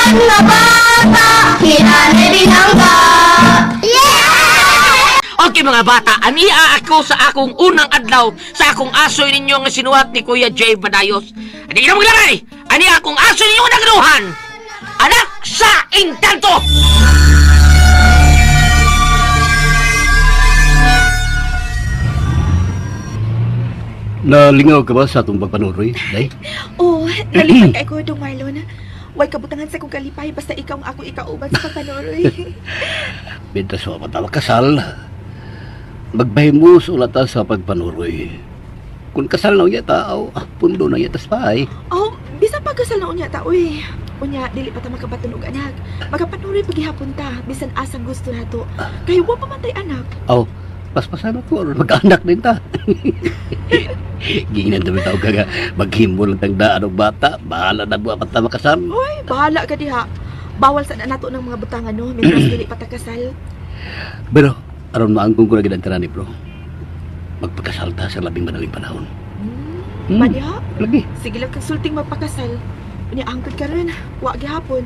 Nga bata, hinanay binangga. Yeah! Okay mga bata, ania ako sa akong unang adlaw sa akong asoy ninyo nga sinuhat ni Kuya Jay Badayos. Ani na maglagay! Ani akong asoy ninyo nga nagruhan! Anak sa Engkanto! Nalingaw ka ba sa atong pagpanuroy, Day? Oh, nalipay kay ko dong Marlon. Way kabutangan sa kong kalipay basta ikaw ang ako ikauban sa pagpanuroy. Benta sa mata kasal, magbahin mo sa ulata sa pagpanuroy. Kung kasal na unya tao, pundo na unya tas paay. Oh, bisan pagkasal na unya ta uy. Unya dili pa ta makabaton og anak. Magapanuroy paghihapon ta bisan asang gusto nato. Kay wa pa man tay anak. Aw, paspasan ako, aron mag-anak din ta. Giingnan tabi tao ka nga, maghimo lang tang daan og bata, bahala na buwa pa ta makasal. Uy, bahala ka diha. Bawal sa na nato ng mga butangan no, mientras dili pa ta kasal. Pero, aron maangkong ko na gid ang tanan ni bro. Magpakasal ta sa labing madaling panahon. Hmm. Ba diha? Lagi. Sige lang kag sulting magpakasal. Unya angkod karon, wa gihapon.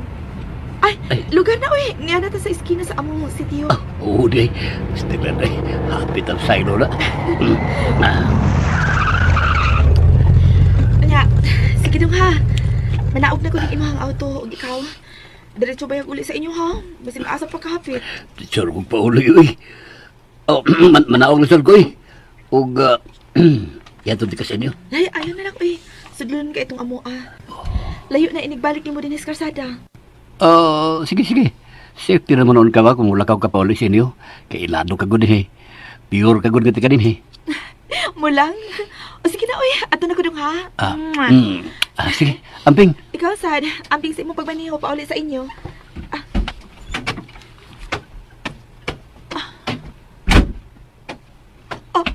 Ay, Ay. lugar na uy. Niya na ta sa iskina sa among sitio. Ah, oo, di. Still na, di. Happy tam sa na. Ah, Anya, sige dong ha. Manaog na ko ng imong auto ug ikaw. Diretso bayag uli sa inyo ha. Basin maasa pa kahapit. Sure kong pauloy, uy. Oh, manaog na sir ko, uy. Ug, yato di ka sa inyo. Lay, ayaw na lang uy. Sudlon ka itong amo ah. Layo na inigbalik nimo dinhi sa karsada. Oh, sige, sige. Safety naman noon ka ba kung mulakaw ka pauloy sa inyo? Kay ilado ka gud eh. Pure ka gud ka din eh. Mulang. O sige na uy, ato na ko dong ha. Ah, Mwah. Ah, sige. Amping. Ikaw sad, amping sa imong pagmaniho pauli sa inyo. Ah. Ah. Oh.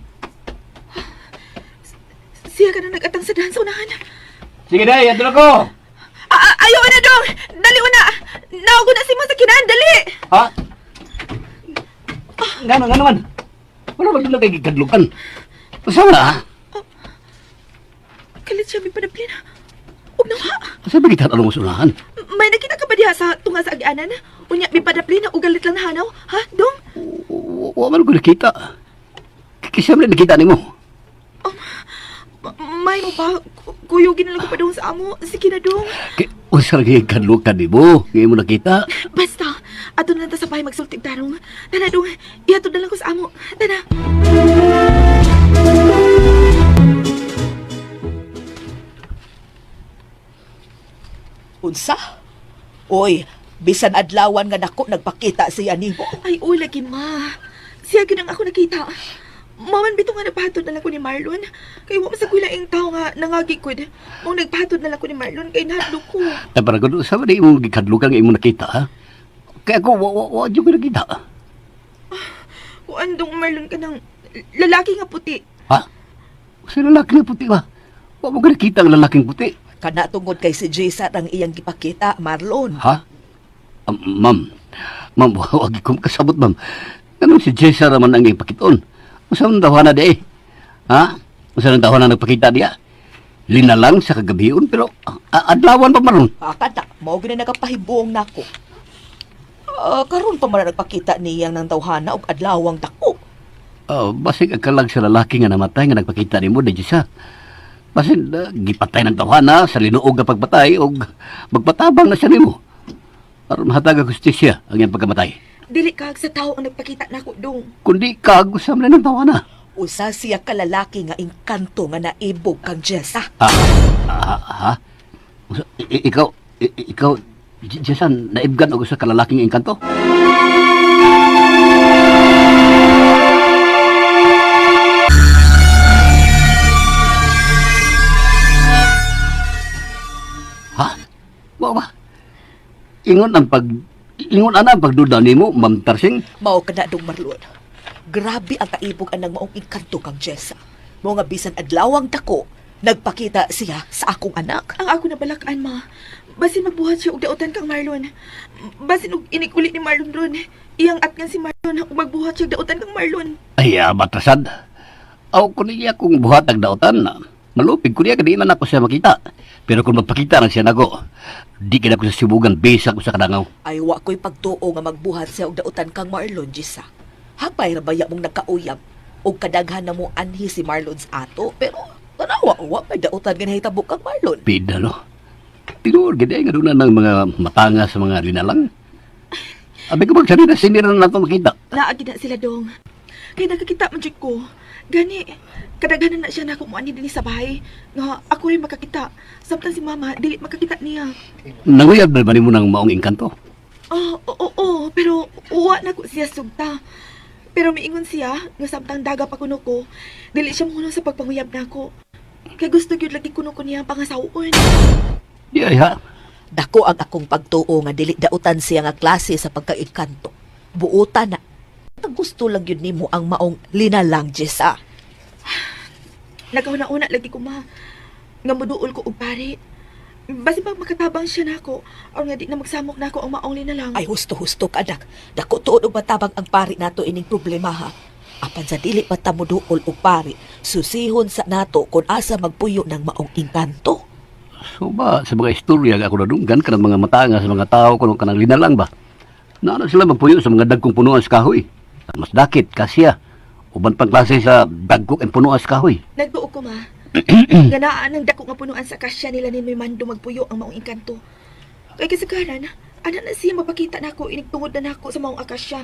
Siya ka na nag-atang sa dahan sa unahan. Sige, day. Ato na ko. Ah, ah, ayaw na dong! Dali una! Naog na si mo sa kinahan, dali! Ha? Ngano, ngano man? Wala ba doon kay gikadlukan? Usa na, ha? Kalit siya, may panaplin. Huwag na ha! Usa ba kita anong usunahan? May nakita ka ba diha sa tunga sa agianan? Unya, may panaplin o galit lang na hanaw? Ha, dong? Wa man ko nakita. Kisa man nakita nimo. May mo pa, kuyugin na lang ko pa dong sa amo. Sige na dong. Kay usa ra kay kadlukan nimo, ngay mo nakita. Basta, ato na lang ta sa bahay magsultig tarong. Tana dong, ihatod na lang ko sa amo. Tana. Unsa? Oy, bisan adlawan nga nako nagpakita siya nimo. Ay, uy, lagi ma. Siya ginang ako nakita. Maman bito nga nagpahatod na lang ko ni Marlon. Kay wa man sa kulang tao nga nangagikod. Mong nagpahatod na lang ko ni Marlon kay nahadlok ko. Ta para gud usa ba di imong gikadlukan nga imong nakita, ha? Kay ako wa wa wa jud ko nakita. Kuan dong Marlon ka ng lalaki nga puti. Ha? Usa lalaki nga puti ba? Wa mo ko nakita ang lalaking puti. Kana tungod kay si Jessa ang iyang gipakita, Marlon. Ha? Ma'am. Ma'am, wa ko kasabot, ma'am. Ganun si Jessa raman ang ipakiton. Usa man tawana di eh. Ha? Usa man tawana nagpakita diya. Linalang sa kagabion pero adlawan pa man. Ah, kana mao gina nagapahibong nako. Ah, karon pa man nagpakita niyang nang tawhana og adlawang dako. Oh, basig ang kalag sa lalaki nga namatay nga nagpakita nimo di siya. Basin gipatay ng tawhana sa linuog nga pagpatay og magpatabang na siya nimo. Aron mahatag ang hustisya ang iyang pagkamatay. Dili kag sa tao ang nagpakita nako dong. Kundi kag usam na ng tawhana. Usa siya ka lalaki nga engkanto nga naibog kang Jessa. Ah, ah, ha? Ikaw, ikaw, Jason, naibgan og usa ka lalaking engkanto? Ha? Wa ba? Ingon ang pag ingon ana ang pagduda nimo, Ma'am Tarsing. Mao kana dong Marlon. Grabe ang kaibog anang maong engkanto kang Jessa. Mao nga bisan adlawang dako nagpakita siya sa akong anak. Ang ako nabalakaan ma. Basin magbuhat siya og daotan kang Marlon. Basin og inig uli ni Marlon ron. Iyang atngan si Marlon ug magbuhat siya og daotan kang Marlon. Ay, batasad. Aw, kun iya kung buhat ang dautan, malupig ko niya, kadi man ako siya makita. Pero kung magpakita na siya nako, di kina ko sa sibugan bisag usa ka dangaw. Ay wa ko'y pagtuo nga magbuhat siya og dautan kang Marlon, Jessa. Hapay ra baya mong nagkauyab og kadaghan na mo anhi si Marlon sa ato, pero tanawa wa may dautan nga nahitabo kang Marlon. Pida no. Tinuod gid ay nga doon na ng mga matanga sa mga linalang. Abi ko magsanina sinira na nato makita. Naagi na sila dong. Kay nakakita man jud ko. Gani, kadaghanan na siya na ako muani dinhi sa bahay. Nga ako rin makakita. Samtang si mama dili makakita niya. Nanguyab na ba nimo ng maong engkanto? Oh, oo, oo, pero uwa na ko siya sugta. Pero miingon siya nga samtang daga pa kuno ko, dili siya mohunong sa pagpanguyab nako. Kay gusto gyud lagi kuno ko niya ang pangasawoon. Di ay ha. Dako ang akong pagtuo nga dili dautan siya nga klase sa pagkaengkanto. Buutan na. Gusto lang yun nimo ang maong linalang, Jessa. Nagahuna-una lagi ko ma nga moduol ko og pari. Basi pag makatabang siya nako, or nga di na magsamok nako ang maong linalang. Ay husto-husto ka anak. Dako tuod og matabang ang pari nato ining problema ha. Apan sa dili pa ta moduol og pari, susihon sa nato kung asa magpuyo ng maong engkanto. So ba, sa mga istorya nga ako nadunggan kanang mga matanga sa mga tao kuno kanang linalang ba. Naano sila magpuyo sa mga dagkong punuan sa kahoy. Mas dakit kasya. Uban pang klase sa dagkong ang punuan sa kahoy. Nagtuo ko ma. Nga naa ng dako nga punuan sa kasya nila ni Mando magpuyo ang maong engkanto. Kay kasagaran, ana na siya mapakita nako inigtungod na nako sa maong akasya.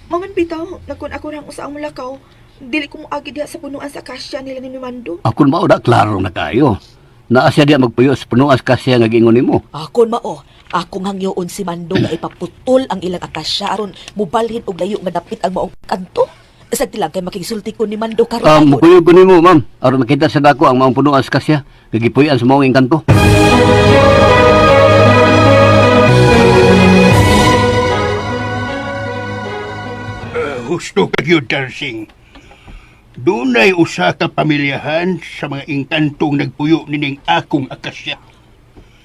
Maman bitaw, na kun ako rang usa ang mulakaw, dili ko moagi diha sa punuan sa akasya nila ni Mando. Ako mao da klaro na kayo. Naa siya diya magpuyo sa punuan sa kasya nga giingon nimo. Akon mao, akong hangyoon si Mando nga ipaputol ang ilang akasya aron mubalhin og layo nga dapit ang maong kanto. Sagdi lang kay makigsulti ko ni Mando karon. Um, mupuyo ko nimo, ma'am. Aron makita sa dako ang maong punuan sa kasya. Nga gipuyoan sa maong engkanto. Husto ka gyud, Tarsing. Dunay usa ka pamilyahan sa mga engkantong nagpuyo nining akong akasya.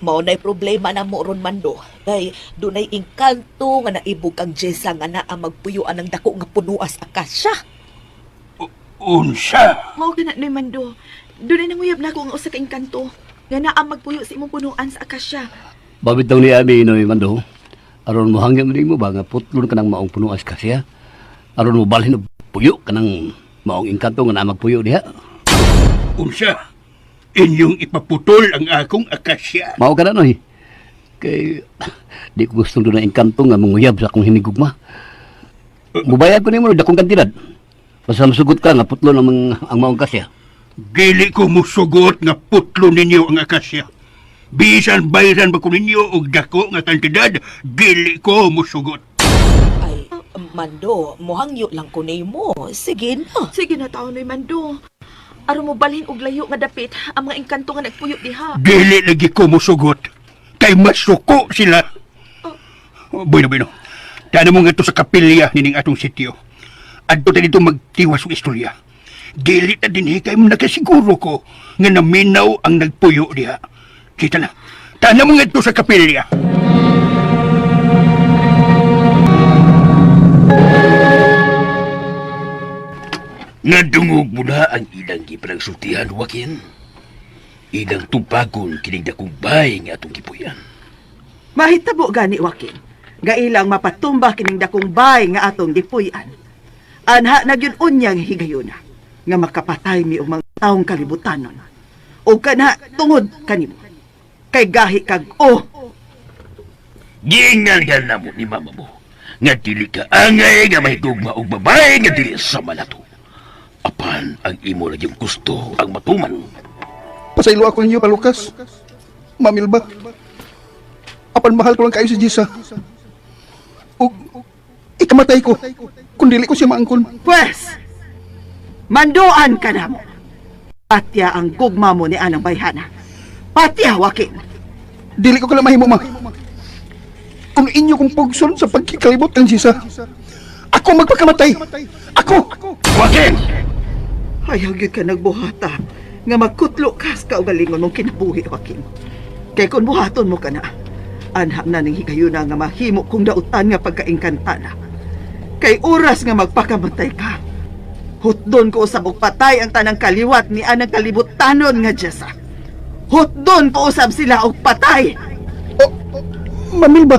Mao nay problema na mo ron Mando. Kay dunay engkanto nga naibog ang Jessa nga naa magpuyuan ng dako nga punuas akasya. Unsa? Mao kana ni Mando. Dunay nanguyab nako ang usa ka engkanto nga naa magpuyo sa imong punuan sa akasya. Babit daw ni Ami Noy Mando. Aron mo hanggang nimo ba nga putlon ka ng maong punuan sa kasya. Aron mo balhin og puyo ka ng maong engkanto nga naa magpuyo diha. Unsa? Inyong ipaputol ang akong akasya. Mao ka na noy. Kay di ko gustong doon na engkanto nga manguyab sa akong hinigugma. Mubayad ko nimo dakong kantidad. Basta masugot ka nga putlon ang, ang maong kasya. Dili ko musugot nga putlo ninyo ang akasya. Bisan bayran ba ko ninyo og dako nga kantidad, dili ko musugot. Ay, Mando, mohangyo lang ko nimo. Sige na. Sige na taon ni Mando. Aron mo balhin og layo nga dapit ang mga engkanto nga nagpuyo diha. Dili lagi ko musugot. Kay masuko sila. Bueno, bueno. Tana mo nga to sa kapilya nining atong sityo. Adto ta dito magtiwas og istorya. Dili ta dinhi kay nakasiguro ko nga naminaw ang nagpuyo diha. Kita na. Tana mo nga to sa kapilya. Nadungog mo na ang ilang gipanagsultihan, Joaquin. Ilang tubagon kining dakong bay nga atong gipuyan. Mahitabo gani Joaquin. Nga ilang mapatumba kining dakong bay nga atong gipuy-an. Anha na gyud unyang higayuna nga makapatay mi og mga taong kalibutanon. O kana tungod kanimo. Kay gahi kag oh, Giingnan ka na mo ni mama mo nga dili ka angay nga mahigugma og babae nga dili sa malato. Apan ang imo lagi gusto ang matuman. Pasaylo ako ninyo, Palukas. Mamilba. Apan mahal ko lang kayo si Jisa. Ug ikamatay ko. Kung dili ko siya maangkon. Pwes, manduan ka na mo. Patya ang gugma mo ni Anang Bayhana. Patya, Joaquin. Dili ko kala mahimo, ma. Kung inyo kong pugson sa pagkikalibot kang Jisa, ako magpakamatay. Ako! Joaquin! Ayaw gyud ka nagbuhata nga magkutlo ka sa kaugalingon mong kinabuhi, Joaquin. Kay kung buhaton mo ka na, anham na ning higayuna nga mahimo kong dautan nga pagkaingkantana. Kay oras nga magpakamatay ka, hutdon ko usab og patay ang tanang kaliwat ni anang kalibutanon nga Jessa. Hotdon ko usab sila og patay. Oh, Mamilba,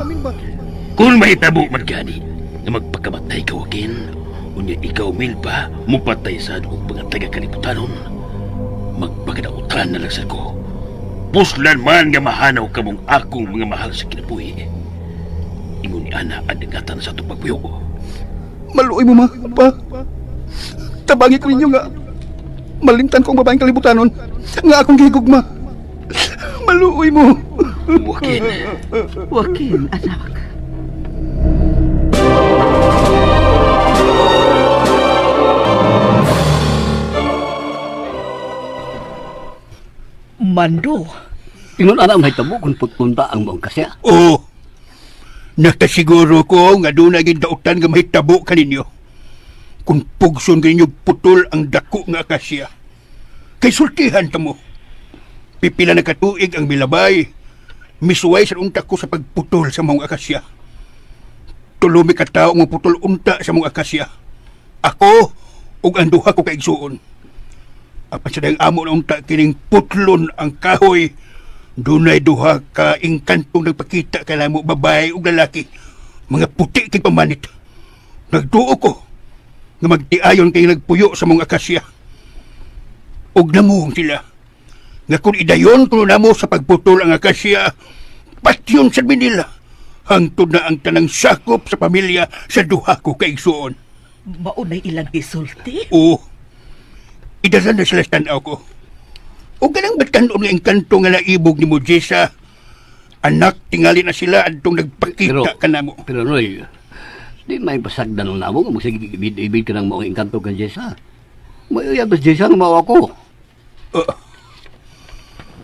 Kung mahitabo man gani nga magpakamatay ka, Joaquin, unya ikaw, Milba, mupatay sad og mga taga-kalibutanon, magpakadautan na lang sad ko. Puslan man nga mahanaw kamong akong mga mahal sa kinabuhi. Ingon ni Ana ang dingatan sa atong pagpuyo. Maluoy mo ma, pa. Tabangi ko ninyo nga malimtan ko ang babaeng kalibutanon nga akong gihigugma. Maluoy mo. Joaquin, Joaquin, anak. Mando, Ingon ana mahitabo kung putpunta ang maong kasya. Oo. Nakasiguro ko nga doon naging dautan nga mahitabo kaninyo. Kung pugson ninyo putol ang dako nga akasya. Kay sultihan ta mo. Pipila na katuig ang milabay. Misuway sa unta ko sa pagputol sa mga akasya. Tulumi ka tao nga putol unta sa mga akasya. Ako ug ang duha ko kaigsuon. Apan sa dayang amo na unta kining putlon ang kahoy. Dunay duha ka engkantong nagpakita kay namo, babae ug lalaki. Mga puti kay pamanit. Nagduo ko nga magtiayon kay nagpuyo sa mga akasya. Ug namuhong sila nga kung idayon kuno namo sa pagputol ang akasya, patyon sa Manila. Hangtod na ang tanang sakop sa pamilya sa duha ko kaigsuon. Maunay ilang gisulti. Oo. Idala na sila sa tanaw ko. O ganang batanon nga engkanto nga naibog ni mo, Jessa. Anak, tingali na sila adtong nagpakita ka namo. Pero Noy, di may pasagdan nung namo nga magsige ibid-ibid ka ng maong engkanto kang Jessa. Mayuyag ba si Jessa nga mao ako?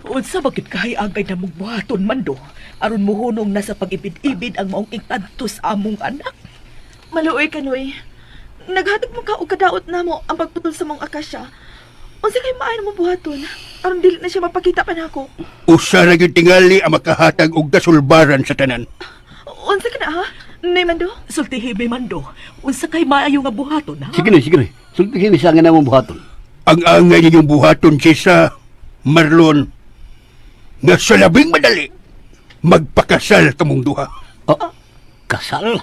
Unsa ba gyud kahay angay namong buhaton, Mando, aron muhunong na sa pag-ibid-ibid ang maong engkanto sa among anak? Maluoy ka, Noy. Naghatag mo ka og kadaot namo ang pagputol sa mong akasya. Unsa kay maayo mo buhaton? Aron dili na siya mapakita pa nako. Usa ra gyud tingali ang makahatag og kasulbaran sa tanan. Unsa ka na ha? Noy Mando? Sultihi mi, Mando. Unsa kay maayo nga buhaton, ha? Sige Noy, sige Noy. Sultihin ni siya nga namong buhaton. Ang angay ninyong buhaton, Jessa, Marlon, nga sa labing madali, magpakasal kamong duha. Oh, kasal?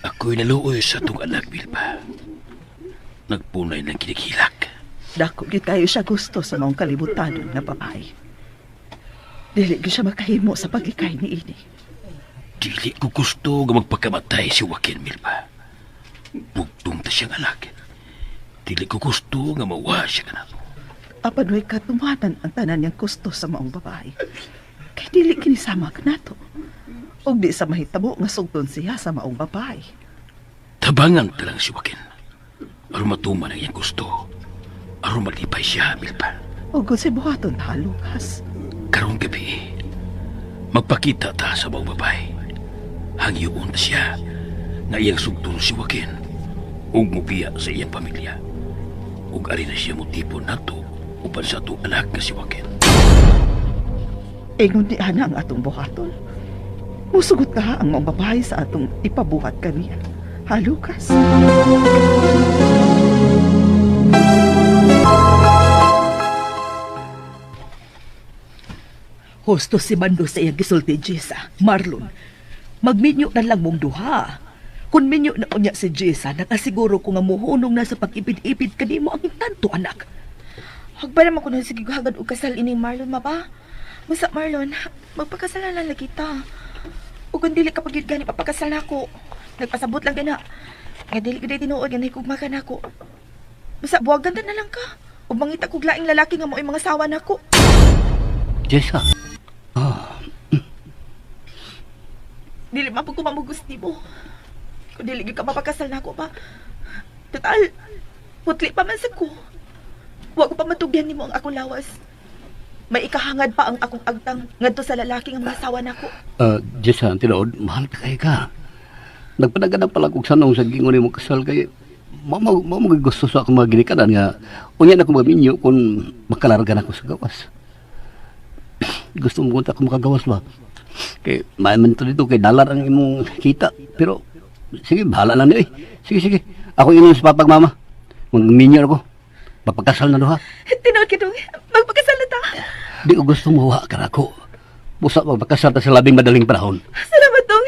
Ako'y naluoy sa itong anak, Milba. Nagpunay ng kinighilak. Dako gyud kayo siya gusto sa maong kalibutanon nga babae. Dili gyud siya makahimo sa paglikay ni ini. Dili ko gusto nga magpakamatay si Joaquin, Milba. Bugtong ta siyang anak. Dili ko gusto nga mawa siya kanako. Apan way katumanan ang tanan niyang gusto sa maong babae. Kay dili kini sama kanato. Ug di sa mahitabo nga sugton siya sa maong babae. Tabangan ta lang si Joaquin. Aron matuman ang iyang gusto. Aron malipay siya, Milba. Ug kung si buhaton ta, Lucas. Karong gabi, magpakita ta sa mga babae. Hangyoon ta siya nga iyang sugton si Joaquin ug mubiya sa iyang pamilya. Ug ari na siya motipo nato uban sa atong anak nga si Joaquin. Ingon ni ana ang atong buhaton. Musugot ka ang maong babae sa atong ipabuhat kaniya. Ha, Lucas? Husto si Mando sa iyang gisulti, Jessa. Marlon, magminyo na lang mong duha. Kung minyo na unya si Jessa, nakasiguro ko nga muhunong na sa pag-ibid-ibid kanimo ang engkanto, anak. Hagbay naman ko na sige hagad og kasal ining Marlon maba. Basta Marlon, magpakasal na lang lagi ta. Ug kung dili ka pagyud gani papakasal nako. Nagpasabot lang gana. Nga dili gid tinuod nga nahigugma ka nako. Basta buwagan ta na lang ka. Ug mangita kog laing lalaki nga mo'y mga sawa nako. Jessa, Dili man pud ko mamugos nimo. Kung dili gyud ka mapakasal nako pa. Total, putli pa man sa ko. Wa ko pa matugyan nimo ang akong lawas. May ikahangad pa ang akong agtang ngadto sa lalaki nga mga sawa nako. Jessa, ang tinuod, mahal ka kay ka. Nagpanaganap pala kog sanong sa gingon nimo kasal kay mao mao gusto sa akong mga ginikanan nga unya na ko maminyo kung makalarga na ako sa gawas. Gusto mo kunta ako makagawas ba? Kay may man to dito kay dalar ang imong kita. Pero sige, bahala na niyo eh. Sige, sige. Ako inon sa papag mama. Magminyo ako. Papagkasal na duha. Tinuod ka dong, magpakasal na ta. Di ko gusto mawa ka ako. Busa magpakasal ta sa labing madaling panahon. Salamat dong.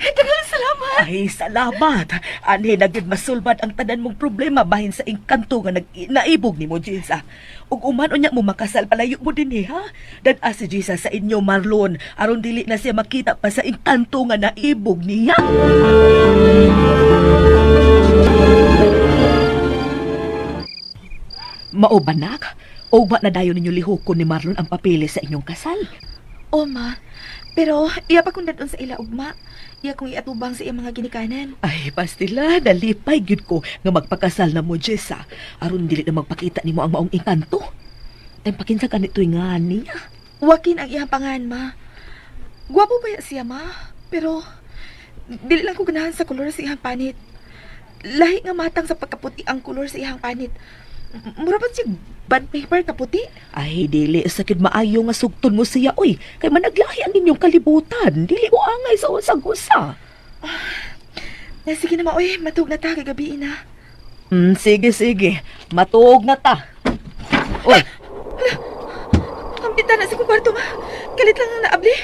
Daghang salamat. Ay, salamat. Anhi na gyud masulbad ang tanan mong problema bahin sa engkanto nga naibog nimo, Jessa. Ug uman unya mo makasal palayo mo dinhi, ha? Dad-a si Jessa sa inyo, Marlon, aron dili na siya makita pa sa engkanto nga naibog niya. Mao ba, nak? O ba na dayon ninyo lihokon ni Marlon ang papeles sa inyong kasal? O ma, pero iya pa kong dadon sa ila ugma. Iya kong iatubang sa iya mga ginikanan. Ay, pastila, nalipay gyud ko nga magpakasal na mo, Jessa. Aron dili na magpakita nimo ang maong engkanto. Tay pakinsa ka nito'y nga niya. Joaquin ang iyang pangan, ma. Gwapo ba ya siya, ma? Pero dili lang ko ganahan sa kolor sa iyang panit. Lahi nga matang sa pagkaputi ang kolor sa iyang panit. Mura ba siya bond paper kaputi? Ay, dili sakit maayo nga sugton mo siya, oy. Kay managlahi ang inyong kalibutan. Dili mo angay sa usag usa. Eh, sige na ma, oy, matug na ta kay gabi na. Sige, sige. Matuog na ta. Oy, Ang bintana sa akong kwarto, ma. Kalit lang ang naabli.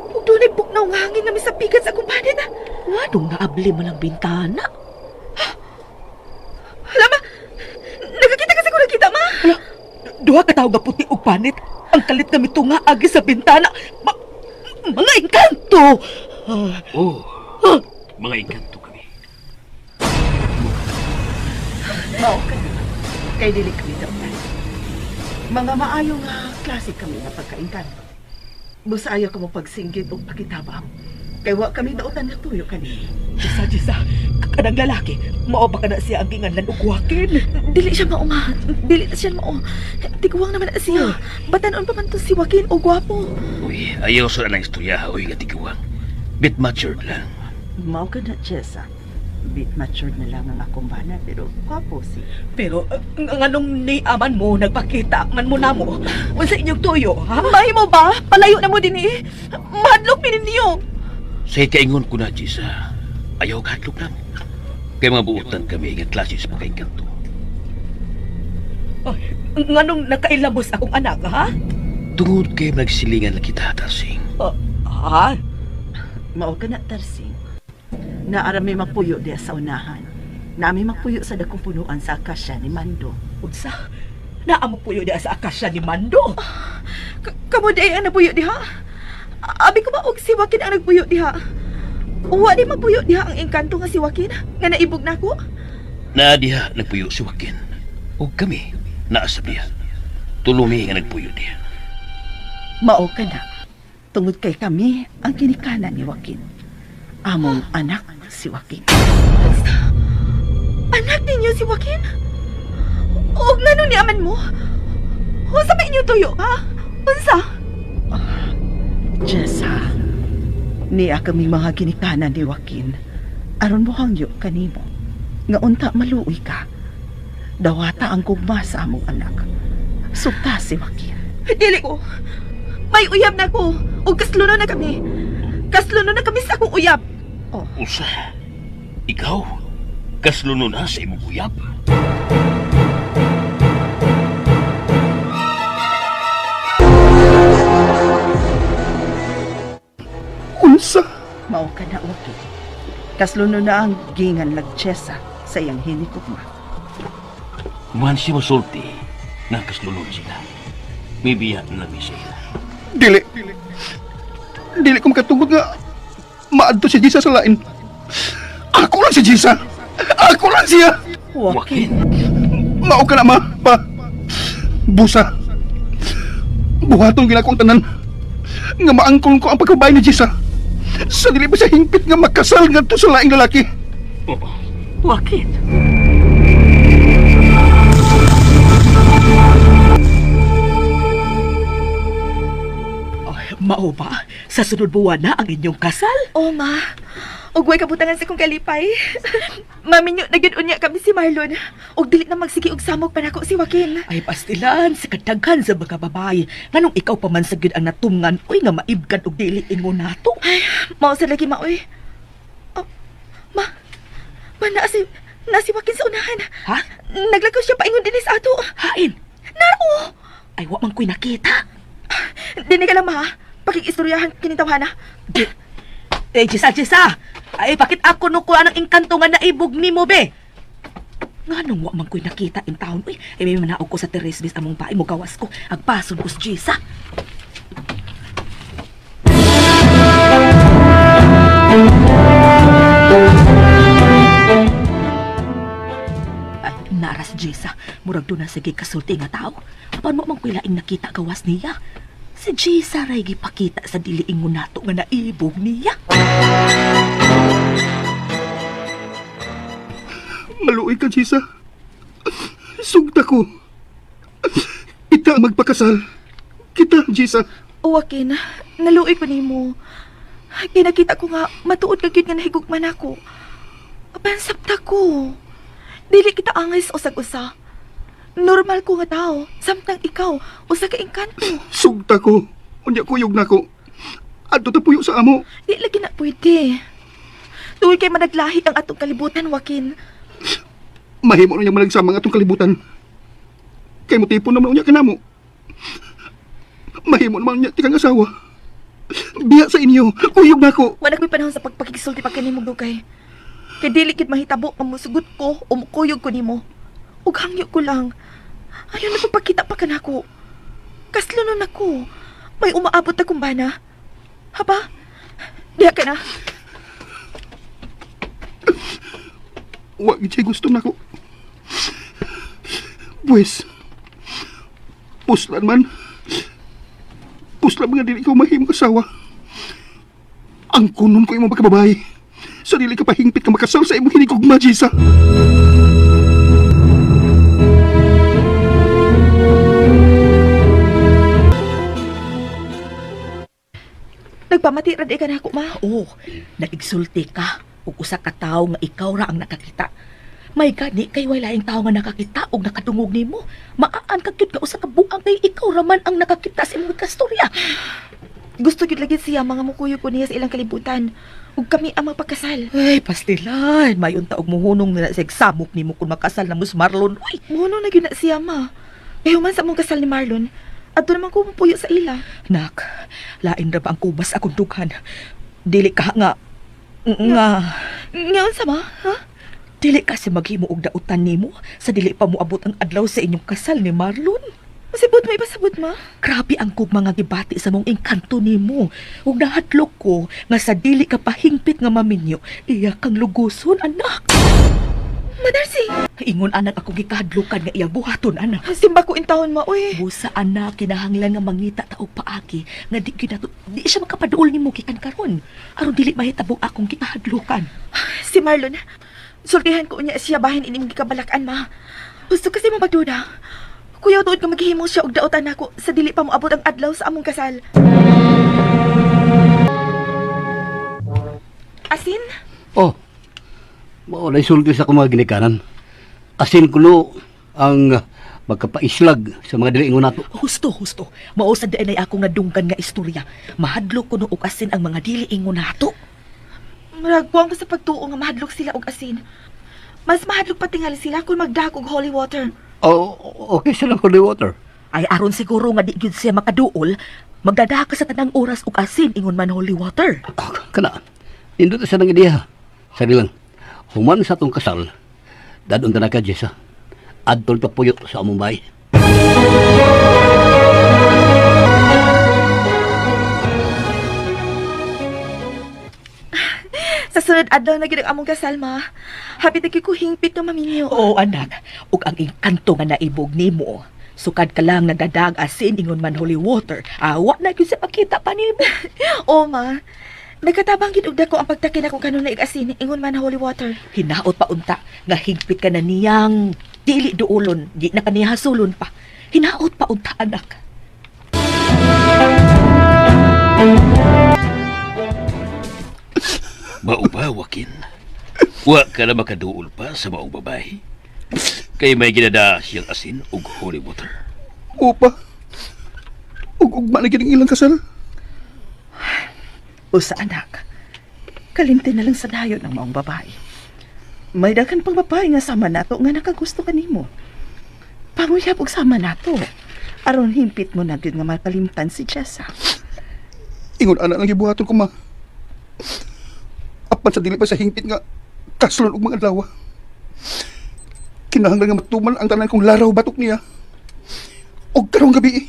Ug dunay bugnaw nga hangin nga misapigan sa akong panit. Ah. wadong naabli man ang bintana. Hala, ma. Nakakita kasi ko nakita, ma. Hala, duha ka tawo nga puti og panit. Ang kalit nga mitunga agi sa bintana. Mga engkanto. Ah, Oh, mga engkanto kami. Mao ka na. Kay dili kami dautan. Mga maayo nga klase kami nga pagkaingkanto. Busa ayaw ka mo pagsinggit o pakitabang. Kay wa kami dautan nga tuyo kani. Jessa, Jessa, kanang lalaki, mao ba ka na siya ang ginganlan og Joaquin? Dili siya mao, ma. Dili na siya mao. Tiguang naman na siya. Batanon pa man to si Joaquin o gwapo. Uy, ayaw sa nang istorya, uy, nga tiguang. Bit matured lang. Mao ka na, Jessa. Bit matured na lang ang akong bana, pero gwapo si. Pero nganong ni aman mo nagpakita man mo namo? Unsa inyong tuyo, ha? Mahimo ba? Palayo na mo din eh. Mahadlok mi ninyo. Sa kaingon ko na, Jessa, ayaw kahatlok na mo. Kaya mga buutan kami nga klase sa pagkaingkanto. Ay, nganong nakailabos akong anak, ha? Tungod kay magsilingan na kita, Tarsing. Ha? Mao ka na, Tarsing. Naara may mapuyo diya sa unahan. Nami mapuyo sa dakong punuan sa akasya ni Mando. Unsa? Naa mo puyo diha sa akasya ni Mando. Kamo di ay ang napuyo diha. Abi ko ba og si Joaquin ang nagpuyo diha? Wa di mapuyo diha ang engkanto nga si Joaquin nga naibog nako. Na diha nagpuyo si Joaquin. O kami, naasab diha. Tulumi nga nagpuyo diha. Mao ka na. Tungod kay kami ang kinikanan ni Joaquin. Among anak si Joaquin. Anak ninyo si Joaquin? Og ngano ni aman mo? Unsa ba inyo tuyo, ha? Unsa? Jessa, niya kami mga ginikanan ni Joaquin. Aron mo hangyo kanimo. Nga unta maluoy ka. Dawata ang gugma sa among anak. Sugta si Joaquin. Dili ko. May uyab na ko. Og kasluno na kami. Kasluno na kami sa akong uyab. Usa, ikaw, kasluno na sa imong uyab. Unsa? Mao ka na, Joaquin. Kasluno na ang gingan lag Jessa sa iyang hinikugma. Man siya masulti, nga kasluno sila. May biya na lang siya. Dili. Dili ko makatungod nga maadto si Jisa sa lain. Ako lang si Jisa. Ako lang siya. Joaquin, Mao ka na ma, pa. Busa. Buhaton gina ko ang tanan. Nga maangkon ko ang pagkabay ni Jisa. Sa dili ba siya hingpit nga makasal ngadto sa laing lalaki. Joaquin. Ay, mao ba? Sa sunod buwan na ang inyong kasal? Oh, ma. Ug way kabutangan sa kong kalipay. Maminyo na gyud unya kami si Marlon. Ug dili na magsige og samok pa nako si Joaquin. Ay pastilan sa kadaghan sa mga babae. Nganong ikaw pa man sa gyud ang natungan, uy nga maibgan og dili ingon nato. Ay, mao sa lagi maoy. Oh, ma, ma naa si Joaquin sa unahan. Ha? Naglagaw siya paingon dinhi sa ato. Hain. Naro! Ay wa man ko'y nakita. Dini ka lang ma. Pakikistoryahan kining tawhana. Di, eh, Jisa, Jisa! Ay, bakit ako no ko anang engkanto nga naibog nimo be? Nganong wa man ko'y nakita in town, uy. Eh, may manaog ko sa Teres bis among bae mo gawas ko. Agpason ko sa Jisa. Ay, naras Jisa, murag doon na sige kasulti nga tao. Apan mo man ko'y laing nakita gawas niya. Si Jisa ray gipakita sa diliingon nato nga naibog niya. Maluoy ka, Jisa. Sugta ko. Kita ang magpakasal. Kita, Jisa. O Joaquin, naluoy ko nimo. Kinakita ko nga matuod ka gyud nga nahigugman ako. Apan sabta ko. Dili kita angay sa usag-usa. Normal ko nga tao, samtang ikaw usa ka engkanto. Sugta ko. Unya kuyog na ko. Adto ta puyo sa amo. Di lagi na pwede. Tuwi kay managlahi ang atong kalibutan, Joaquin. Mahimo na niyang managsama ang atong kalibutan. Kay motipon naman unya kanamo. Mahimo naman unya tikang asawa. Biya sa inyo, kuyog na ko. Wala ko'y panahon sa pagpakikisulti pa kanimo dugay. Kay dili kid mahitabo ang musugot ko o mukuyog ko nimo. Ug hangyo ko lang. Ayaw na pagpakita pa kanako. Kaslo nun ako. May umaabot akong bana. Haba? Diha ka na. Wa gid siya gusto nako. Pues, puslan man. Puslan nga dili ko mahimong asawa. Ang kunon ko imong pagkababae. Sa dili ka pahingpit ka makasal sa imong hinigugma, Jisa. Nagpamati ra di ka nako, ma. Oo, nagigsulti ka ug usa ka tawo nga ikaw ra ang nakakita. May gani kay way laing tawo nga nakakita ug nakadungog nimo. Maaan ka gyud nga usa ka buang kay ikaw ra man ang nakakita sa imong kastorya. Gusto gyud lagi siya mga mukuyog ko niya sa ilang kalibutan. Ug kami ang magpakasal. Ay, pastilan, mayon ta og muhunong nila sa samok nimo kun makasal na mo si Marlon. Uy, Muno na gyud na siya, ma. Kay human sa among kasal ni Marlon, adto naman ko mupuyo sa ila. nak, lain ra ba ang kubas akong dughan? Dili ka nga nga Ngayon sa ma, ha? dili kasi maghimo og dautan nimo sa dili pa moabot ang adlaw sa inyong kasal ni Marlon. Masibot mo, ipasabot ma. Grabe ang kog mga gibati sa mong engkanto nimo. Ug nahadlok ko nga sa dili ka pahingpit nga maminyo, iya kang luguson anak. Ma Darcy, Ingon anak ako gikahadlokan nga iya buhaton anak. simba ko intawon ma, uy. Busa anak kinahanglan nga mangita ta og paagi nga di gyud nato di siya makapaduol nimo gikan karon. Aron dili mahitabo akong gikahadlokan. Si Marlon, sultihan ko niya siya bahin ining gikabalakan ma. Gusto kasi mo magduda. Kuya, tuod ka maghihimo siya og daotan nako sa dili pa moabot ang adlaw sa among kasal. Asin? Oh, mao na isulti sa akong mga ginikanan. Asin kuno ang magkapaislag sa mga dili ingon nato. Husto husto. Mao sa diay ay akong nadunggan nga istorya. Mahadlok kuno og asin ang mga dili ingon nato. Murag buwang ko sa pagtuo nga mahadlok sila og asin. Mas mahadlok pa tingali sila kung magdahag og holy water. Oh, okay sila holy water. Ay aron siguro nga di gyud siya makaduol, magdadaha ka sa tanang oras og asin ingon man holy water. Oh, kana. Nindot sa nang ideya. Sari lang. Human sa atong kasal, dadon ta na ka, Jessa. Adtol pa puyo sa among bahay. Sa sunod adlaw na gid ang among kasal, ma. Happy na gyud ko hingpit nga maminyo. Oo anak, ug ang engkanto nga naibog nimo. Sukad ka lang nagdadag asin ingon man holy water. Awa na gyud sa pakita pa nimo. Oo, ma. Nagkatabang gid og dako ang pagtakin ako kanunay ig asin ingon man holy water. Hinaot pa unta nga higpit ka na niyang dili duolon, di na kaniya hasulon pa. Hinaot pa unta anak. Mao ba, Joaquin? Wa ka na makaduol pa sa maong babae. Kay may ginada siyang asin ug holy water. Opa. Ug ugma na gid ang ilang kasal. Usa anak, kalimti na lang sa dayon ang maong babae. May daghan pang babae nga sama nato nga nakagusto kanimo. Panguyab og sama nato. Aron himpit mo na gyud nga mapalimtan si Jessa. Ingon ana lang gibuhaton ko ma. Apan sa dili pa sa hingpit nga kaslon og mga adlaw. Kinahanglan nga matuman ang tanan kong laraw batok niya. Og karong gabi,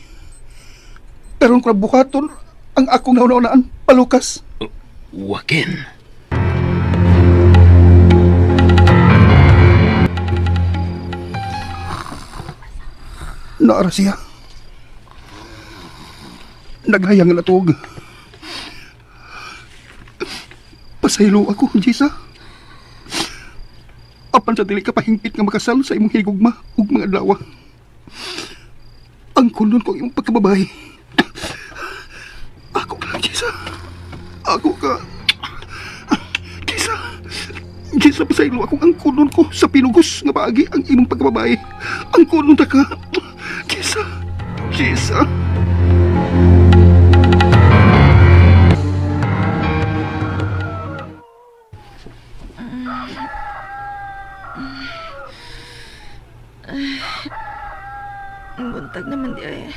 karon ko na buhaton ang akong nauna-unaan palukas. Joaquin. Naara siya. Naghayang na tuog. Pasaylo ako, Jisa. Apan sa dili ka pahingpit nga makasal sa imong higugma ug mga adlaw. Ang kunon ko ang imong pagkababae. Ako ka, Jisa. Ako ka. Jisa. Jisa, pasaylo akong ang kunon ko sa pinugos nga paagi ang imong pagkababae. Ang kunon ta ka. Jisa. Jisa. Ang buntag naman di ay.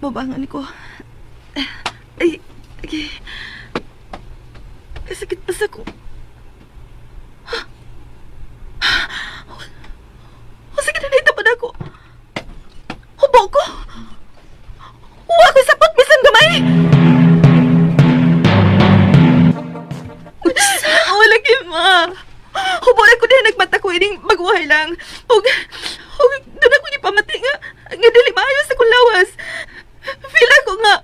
Babangan ko. Ay, okay. Sakit pa sa ko. Sakit na naitapan ako. Hubo ko. Huwa ko sapot bisan gamay. Wala kay ma. Hubo na ko din nagmata ko ining magwahay lang. Ug doon ako ni pamati nga nga dili maayo sa kong lawas. Feel ako nga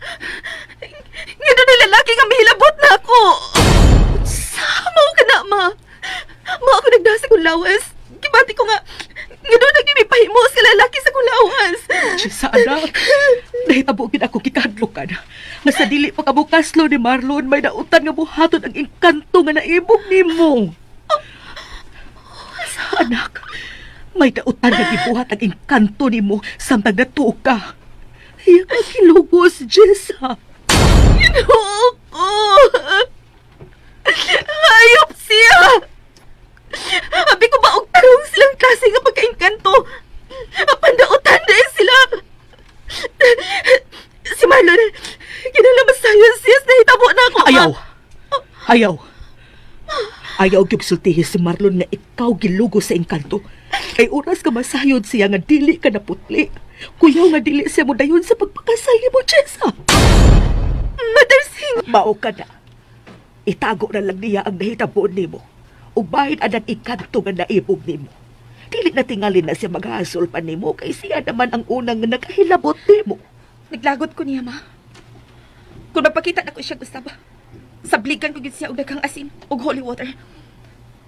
nga doon lalaki nga mahilabot na ako. Sama ka na ma. Ma ako nagdasa sa kong lawas. Gibati ko nga nga doon nagmipahimo sa lalaki sa kong lawas. Jessa, anak. Nahitabo gid ako gikahadlokan. Nga sa dili pa kabukaslo ni Marlon, may dautan nga buhaton ang engkanto nga naibog nimo. Sa anak, may dautan nga gibuhat ang engkanto nimo samtang natuog ka. Iya ka kilugos, Jessa. Ginoo ko. Hayop siya. Abi ko ba og tarong silang klase nga pagkaengkanto. Apan dautan dahil sila. Si Marlon, kinahanglan masayon siya sa nahitabo na ako. Ayaw. Ayaw. Ayaw gyud sultihi si Marlon nga ikaw gilugo sa engkanto. Kay oras ka masayod siya nga dili ka naputli. Kuyaw nga dili siya mo dayon sa pagpakasal nimo, Jessa. Mother Singh. Mao ka na. Itago na lang niya ang nahitabo nimo. Ug bahin anang ikanto nga naibog nimo. Dili na tingali na siya maghasol pa nimo kay siya naman ang unang nga nakahilabot nimo. Naglagot ko niya, ma. Kung mapakita na ko siya usab, sabligan ko gyud siya og daghang asin ug holy water.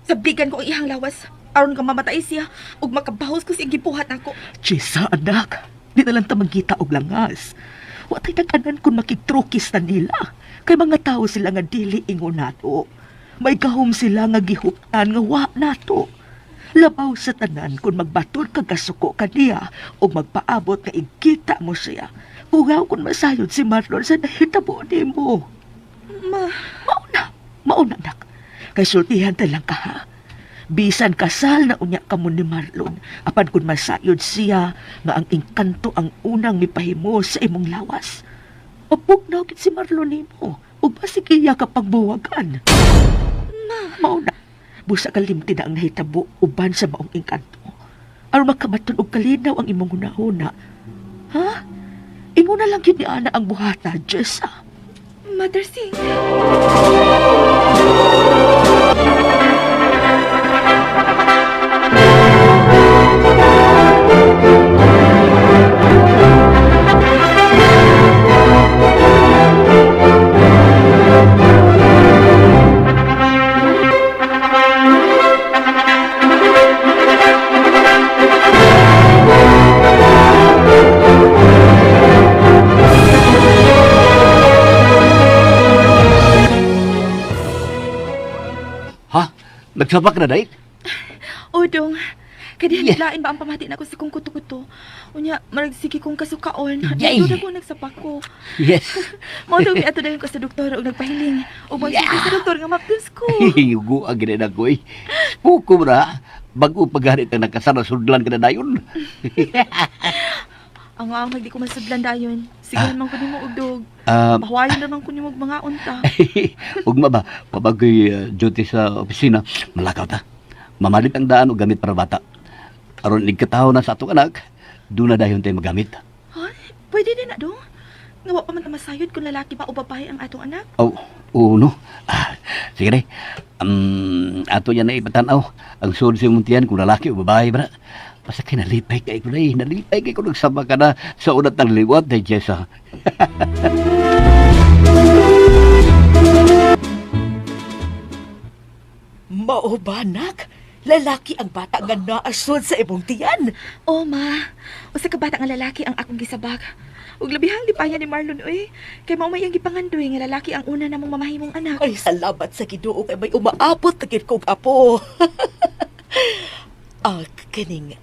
Sabligan ko ang iyang lawas aron nga mamatay siya ug makabahos ko sa iyang gibuhat nako. Jessa, anak, di na lang ta magkita og langas. Wa tay nag-anan kung makigtrukis na nila. Kay mga tao sila nga dili ingon nato. May gahom sila nga gihuptan nga wa nato. Labaw sa tanan kung magbaton kag kasuko kaniya o magpaabot nga igkita mo siya. Pugaw kung masayod si Marlon sa nahitabo nimo. Ma, Mauna, mauna anak. Kay sultihan ta lang ka ha. Bisan kasal na unya kamo ni Marlon, apan kung masayod siya nga ang engkanto ang unang mipahimo sa imong lawas. Mapugnaw gid si Marlon nimo, ug basig iya ka pagbuwagan. Ma, mauna. Busa kalimti na ang nahitabo uban sa maong engkanto. Aron makabaton og kalinaw ang imong hunahuna. Ha? Inguna lang gyud ni ana ang buhata, Jessa. Mother Singh. Nagsabak na dahil? O, dong. Kay diha Yeah. naglain ba ang pamati na ako sa kong kuto-kuto. Unya, marag sige kong kasukaon. Yay! Doon ako nagsabak ko. Yes. Mao daw ato dayon ko sa doktor og nagpahiling. Ug yeah. Sa doktor nga mapdos ko. Yugo ang ginay ko eh. Puko mo na. Bago pagharit ang nakasara sudlan ka na dayon. Ang ang di ko masudlan dayon. Sige man ko nimo og dog. Pahuwayon naman ko nimo og mga unta. Ugma ba, pabagoy duty sa opisina, malakaw ta. Mamalit ang daan o gamit para bata. Aron nigkataho na sa atong anak, doon na dayon tayo magamit. Hoy, pwede din na dong. Nga wa pa man ta masayod kung lalaki ba o babae ang atong anak. Oh, oo no. Ah, sige na. Ato yan na ipatanaw. Ang sud sa imong tiyan kung lalaki o babae ba na. Basta kay nalipay kay ko na eh. Nalipay kay ko nagsama ka na sa unat ng liwat eh, Jessa. Mao ba, nak? Lalaki ang bata nga naasod sa imong tiyan. Oh, ma. Usa ka bata nga lalaki ang akong gisabak. Ug labihang lipayan ni Marlon oy. Kay mao may iyang gipangandoy nga lalaki ang una namong mamahimong anak. Ay, salamat sa Ginoo kay may umaabot na gid kong apo. Ah, kining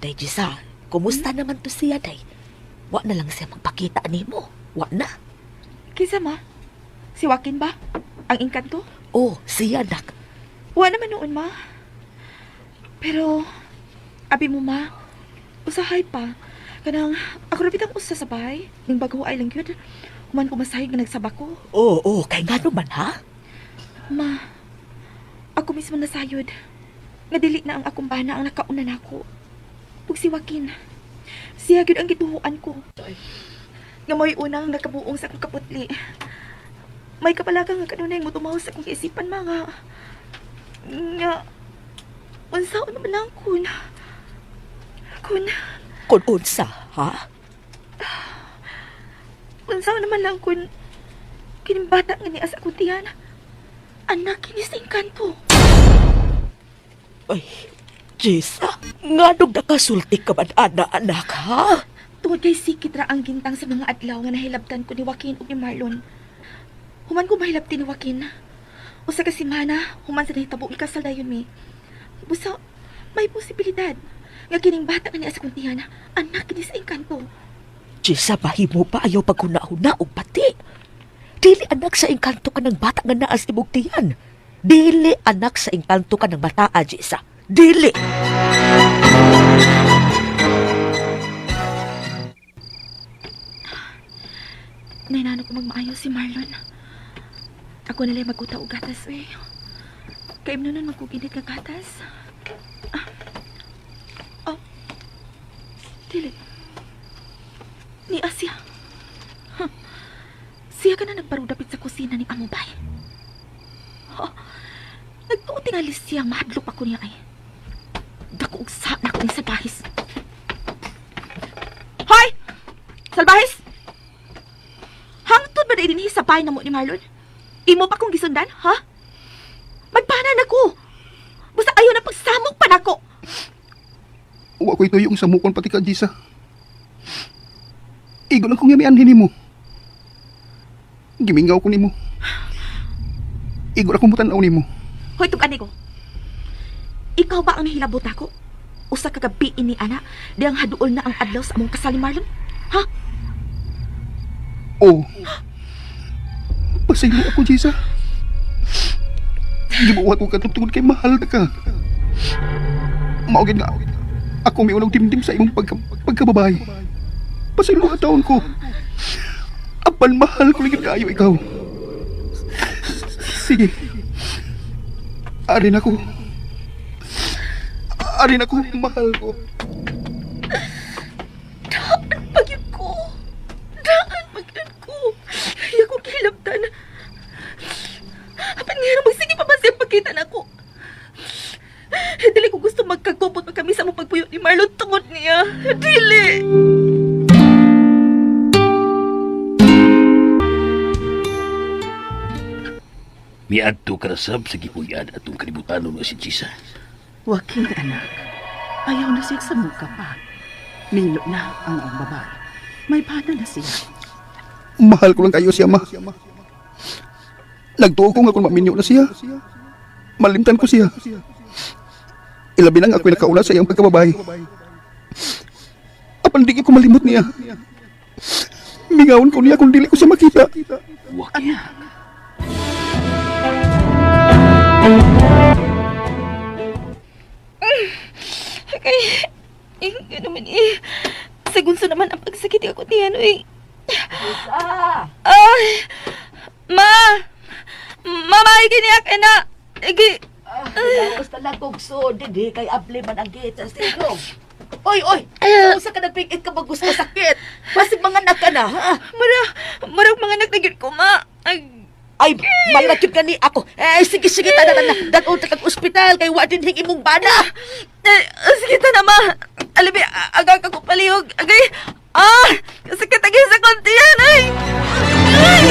Day Jisa, kumusta naman to siya, Day? Wa na lang siya magpakita nimo. Wa na. Kinsa ma? Si Joaquin ba? Ang engkanto? Oh, siya nak. Wa naman noon ma. Pero abi mo ma, usahay pa. Kanang ako ra bitang usa sa bahay. Ning bago ay lang gyud. Human ko masahig nga nagsabak ko. Oh, oh, kay ngano man ha? Ma, ako mismo nasayod. Nga dili na ang akong bana ang nakauna nako. Ug si Joaquin, siya gyud ang gituhuan ko. Nga mo'y unang nakabuong sa akong kaputli. May kapalaga nga kanunay mo tumaw sa akong kaisipan mga. Nga, unsaon naman lang kun. Kun, Kun unsa, ha? unsaon naman lang kun. Kining bata nga niya sa akong tiyan. Anak kini sa engkanto. Ay, Jisa, nganong nakasulti ka man ana anak ha? Tungod kay sikit ra ang gintang sa mga adlaw nga nahilabtan ko ni Joaquin ug ni Marlon. Human ko mahilabti ni Joaquin. Usa ka semana, human sa nahitabo ikasal dayon mi. Busa, may posibilidad nga kining bata nga niya sa kuntihan, anak kini sa engkanto. Jisa, mahimo pa ayaw paghuna-huna og pati. Dili anak sa engkanto ka ng bata nga naas imong tiyan. Dili anak sa engkanto ka ng bata, Jisa. Dili! Nainano ko magmaayo si Marlon. Ako na lang magkuta og gatas, eh. Kay nun magkuginit ka gatas. Ah. Oh. Dili. Ni Asya. Huh. Siya ka na nagparudapit sa kusina ni Amubay. Oh. Nagtuo tingali siya mahadlok ako niya ay. Dako og sa nako ni Salbahis. Hoy! Salbahis! Hangtod ba na dinhi sa bahay na mo ni Marlon? Imo pa kong gisundan, ha? Magpanan ako! Basta ayaw na pagsamok pa nako! Wa ko'y tuyo ang samukon pati ka, Jisa. Igo lang kong yamian nimo. Gimingaw ko nimo. Igo ra kong mutanaw nimo. Hoy, tug ko. Ikaw ba ang nahilabot ako? Usa ka gabi ini ana, diyang haduol na ang adlaw sa among kasal ni Marlon? Ha? Oh. Pasaylo ako, Jisa. Gibuhat ko katong tungod kay mahal na ka. Maugid nga. Ako may unang dimdim sa imong pagkababae. Pasaylo ang taon ko. Apan mahal ko ligid kaayo ikaw. Sige. Arin ako. Arin ako, mahal ko. Daan pagyud ko. Daan pagyud ko. Ay, ako kilabtan. Apan nga magsige pa ba siya pagkita na ako? Dili ko gusto magkagupot pa kami sa among pagpuyo ni Marlon tungod niya. Dili! Miadto ka na sab sa gipuy-an atong kalibutanon nga si Jisa. Joaquin, anak. Ayaw na siya sa muka pa. Milo na ang ang babae. May bana na siya. Mahal ko lang kayo siya, ma. Nagtuo ko nga kung maminyo na siya. Malimtan ko siya. Ilabi na nga ako'y nakaula sa iyang pagkababae. Apan di ko malimot niya. Mingawon ko niya kung dili ko siya makita. Joaquin. Kay, eh, naman eh. Sagunso naman ang pagsakit ako tiyan, uy. Ay! Ma! Mama, ikiniyak, ina! Igi! Tapos talaga kog so, dili kay able man ang gate sa silong. Oy, oy! Usa ka nagpigit ka bagus ka sakit. Basig mga anak ka na, ha? Mura, murag mga anak na gyud ko, ma. Ag, Ay, malakit ka ni ako. Eh, sige, sige, tana, tana. Dadun ta kag ospital kay wa din hing imong bana. eh, sige ta na, ma. Alibi, aga ka ko palihog. Agay, ah! Sakit agay sa konti yan, ay! Ay!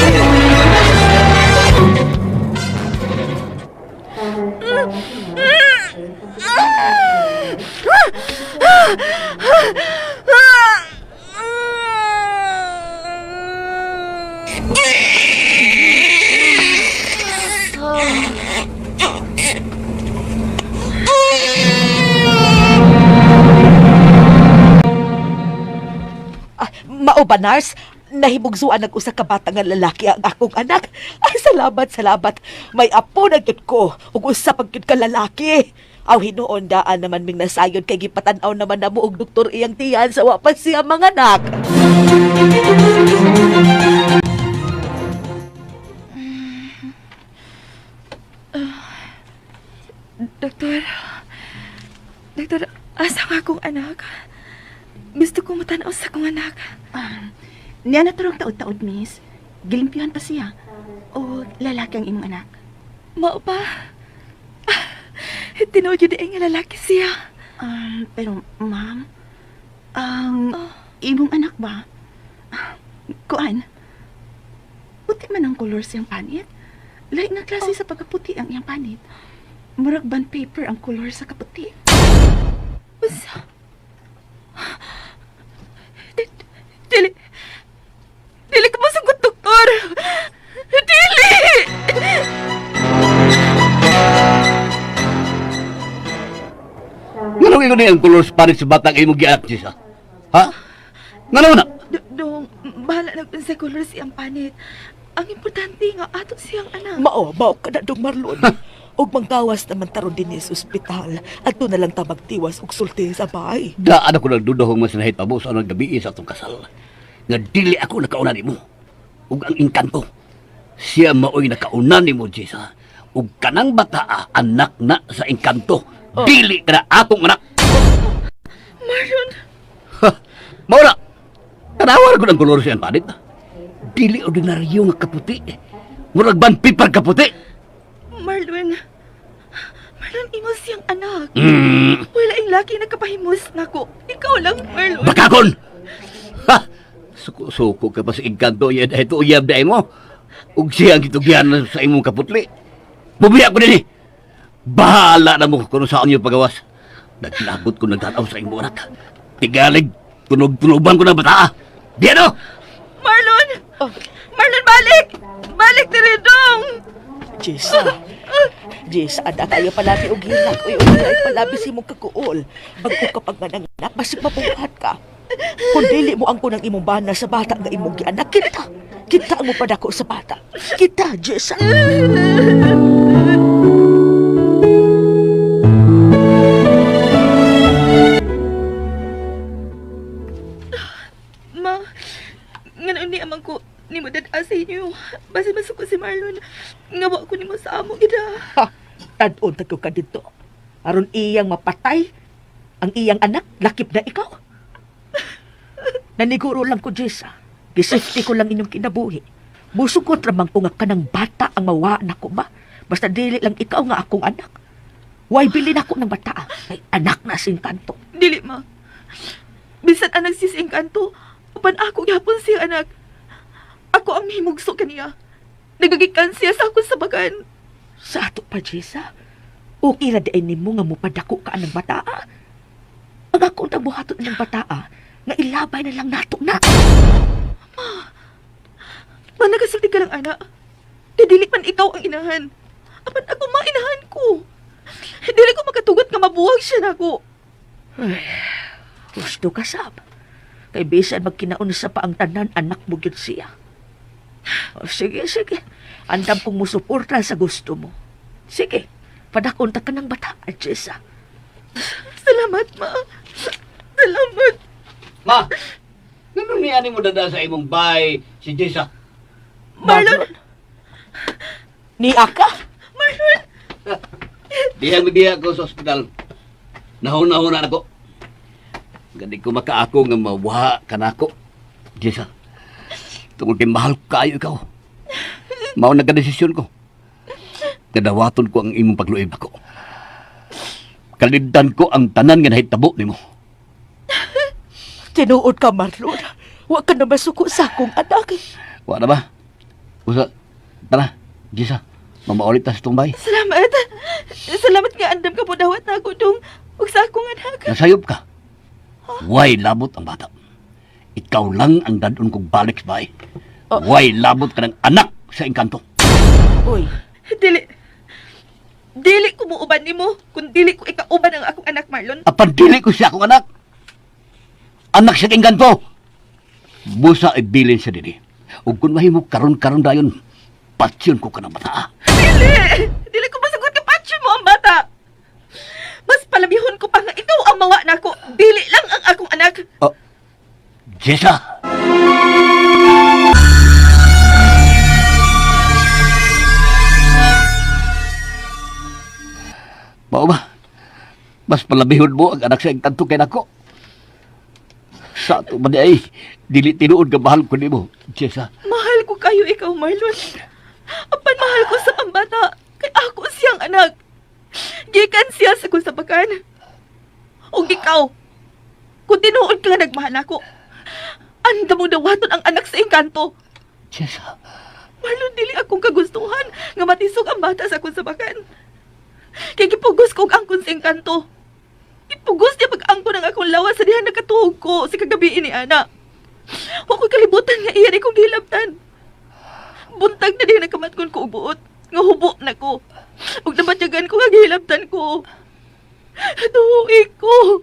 Ah, mao ba, nurse? Nahibugsuan nag usa ka bata nga lalaki ang akong anak. Ay, salamat, salamat. May apo na gyud ko ug usa pa gyud ka lalaki. Aw hinuon daan naman ming nasayon kay gipatan-aw naman namo og doktor iyang tiyan sa wa pa siya manganak. Doktor, doktor, asa nga akong anak? Gusto ko matanaw sa akong anak. Niya na turong taod-taod, miss. Gilimpyuhan pa siya. O lalaki ang imong anak. Mao pa. Tinuod yun ang lalaki siya. Pero, ma'am, ang imong anak ba? Kuan, puti man ang kolor siyang panit. Lahi nga klase sa pagkaputi ang iyang panit. Murag band paper ang kolor sa kaputi. Unsa? Dili. Dili ka masagot, doktor. Dili! Nganong ikaw ang kolor sa panit sa batang imong gianak, Jessa? Ha? Ngano na? Dong, bahala na kung sa color siyang panit. Ang importante nga ato siyang anak. Mao, mao ka na dong Marlon. Ug manggawas naman taron dinhi sa ospital. Adto na lang ta magtiwas og sulti sa bahay. Daan ako nagdudahong mas nahitabo sa anong gabi sa atong kasal. Nga dili ako nakauna nimo. Ug ang engkanto. Siya maoy nakauna nimo, Jessa. Ug kanang bataa, anak na sa engkanto. Dili ka na akong anak. Marlon, Ha, mao na. Tanawa ko ng kolor siyang panit. Dili ordinaryo nga kaputi. Murag ban paper kaputi. Marlon. Marlon, imo siyang anak. Mm. Wala ang laki nagkapahimus nako. Ikaw lang, Marlon. Bakakon! Ha! Suko-suko ka pa sa engkanto. Yan, ito uyab na mo. Ug siya ang gitugyan sa imong kaputli. Bubiya ko din eh. Bahala na mo kung saan niyo pagawas. Naglabot ko nagtanaw sa imong anak. Tigalig, tunog-tunuban ko ng bata. Di ano? Marlon! Marlon, balik! Balik diri dong! Jessa. Jessa, ada kayo palabi og hilak. Uy, uy, ay palabi si mong kakuol. Bago ka pag mananganak, basig mabuhat ka. Kung dili mo ang kunang imong bana sa bata nga imong gianak, kita. Kita ang mupadako sa bata. Kita, Jessa. Ma, nganon ni amang ko ni mo dad sa inyo. Basta masuko si Marlon. Nga wa ko nimo sa amo gida. Ha, tad-on tagyo ka dito. Aron iyang mapatay, ang iyang anak, lakip na ikaw. Naniguro lang ko, Jessa. Gisafety ko lang inyong kinabuhi. Musugot ramang ko nga kanang bata ang mawa na ko ba? Basta dili lang ikaw nga akong anak. Why bilin ako ng bata? Ay, anak na sing kanto. Dili ma. Bisan anak si Engkanto, upan ako gyapon siya anak. Ako ang himugso kaniya. Nagagikan siya sa akong sabagan. Sa ato pa, Jessa. Okay ra di nimo nga mupadako ka ng bata. Ang akong tagbuhaton ng bata, nga ilabay na lang nato na. Ma, nagasulti ka lang, anak. Kay dili man ikaw ang inahan. Apan ako mainahan ko. Dili ko makatugot nga mabuwag siya nako. Gusto ka, sab. Kay bisan magkinaunsa pa ang tanan, anak mo gyud siya. O, sige, sige. Andam kong musuporta sa gusto mo. Sige, padakon ta ka ng bata, Jessa. Salamat, ma. Salamat. Ma! Ganun niya mo dada sa imong bay si Jessa. Marlon! Ni aka? Marlon! Dihang bibiya ko sa ospital. Nahuna-huna na ko. Gani ko makaako nga mawaha ka nako. Jessa, tungod kay mahal ko kaayo ikaw. Mao na desisyon ko. Kadawaton ko ang imong pagluib ako. Kalibdan ko ang tanan nga nahitabo nimo. Tinuod ka, Marlon. Wa ka na masuko sa akong anak. Wa na ba? Usa, tara, Jessa, mamaulit ta sa itong bay. Salamat. Salamat nga andam ka po dawat na ako dong. Ug sa akong anak. Nasayop ka. Way labot ang bata. Ikaw lang ang dadon kong balik sa bahay. Way labot ka ng anak sa engkanto. Uy, Dili. Dili ko muuban nimo kung dili ko ikauban ang akong anak, Marlon. Apan dili ko siya akong anak. Anak sa engkanto. Busa ibilin sa dili. Ug kun mahimo karon-karon dayon, patsyon ko ka ng bata. Dili! Dili ko masagot ka patsyon mo ang bata. Mas palabihon ko pa nga ikaw ang mawa nako. Dili lang ang akong anak. Oh, Jessa! Mao ba? Mas palabihon mo ang anak sa engkanto kay nako. Sa ato man di ay, dili tinuod nga mahal ko nimo, Jessa. Mahal ko kayo ikaw, Marlon. Apan mahal ko sa pambata. Kay ako siyang anak. Gikan siya sa kusabakan. O ikaw, kung tinuod ka nga nagmahal ako, anda mo dawaton ang anak sa engkanto. Jessa, Marlon, dili akong kagustuhan nga matisog ang bata sa kusabakan. Kay gipugos ko og angkon sa engkanto. Gipugos niya pag-angkon ang akong lawas sa diha nakatuog ko sa kagabi ni ana. Wa ko'y kalibutan nga iyan akong gihilabtan. Buntag na diha nakamatkon ko og buot. Nga hubo na ko. Ug nabatyagan ko nga gihilabtan ko. Tuwi ko.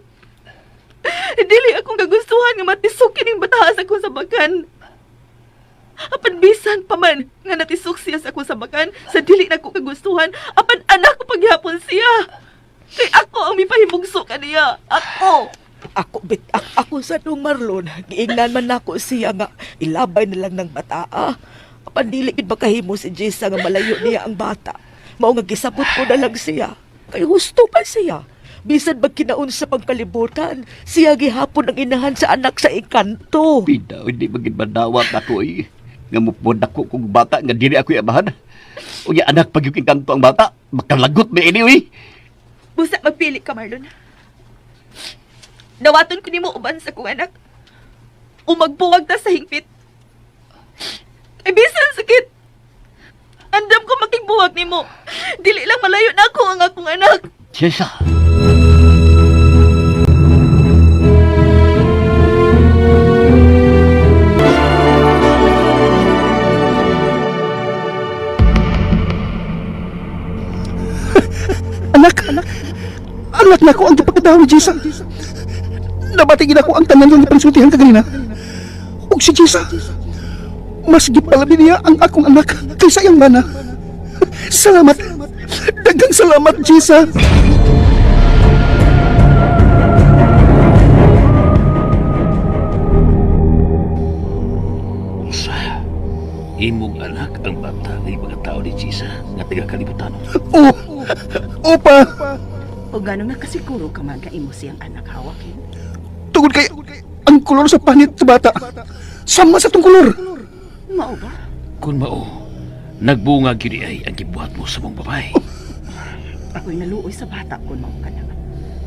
Dili akong kagustuhan nga matisok kining bata sa akong sabakan. Apan bisan pa man nga natisok siya sa akong sabakan sa dili na ko kagustuhan, apan anak ko paghapon siya. Kay ako ang mipahimugso kaniya. Ako. Ako bit ako sa nung Marlon, giingnan man nako siya nga ilabay na lang ng bata. Ah. Apan dili gid makahimo si Jessa nga malayo niya ang bata. Mao nga gisabot ko na lang siya. Kay husto pa siya. Bisan magkinaon sa pagkalibutan, siya gihapon ang inahan sa anak sa engkanto. Pinaw, hindi maging madawat ako eh. Nga mupod ako kung bata nga dili ako iabahan. Unya anak pag yung engkanto ang bata, makalagot may ini uy. Busa magpili ka, Marlon. Dawaton ko nimo uban sa kong anak. O magbuwag ta sa hingpit. Ay bisan sakit. Andam ko makigbuwag nimo. Dili lang malayo na ako ang akong anak. Jessa! Anak, anak, anak na ko ang gipagkadaw ni Jessa. Nabatingin ako ang tanan yung gipansultihan kaganina. Ug si Jessa, mas gipalabi niya ang akong anak kaysa iyang bana. Salamat. Daghang salamat, Jessa. Unsa? Imong anak ang bata ng mga tao ni Jisa nga taga kalibutan. Oh, opa, O gano'n nakasiguro ka man ka imo siyang anak hawakin. tungod kay ang kolor sa panit sa bata. Sama sa tong kolor. Mao ba? Kun mao, nagbunga gyud ay ang gibuhat mo sa mong babae. Ako'y naluoy sa bata kun mao ka na.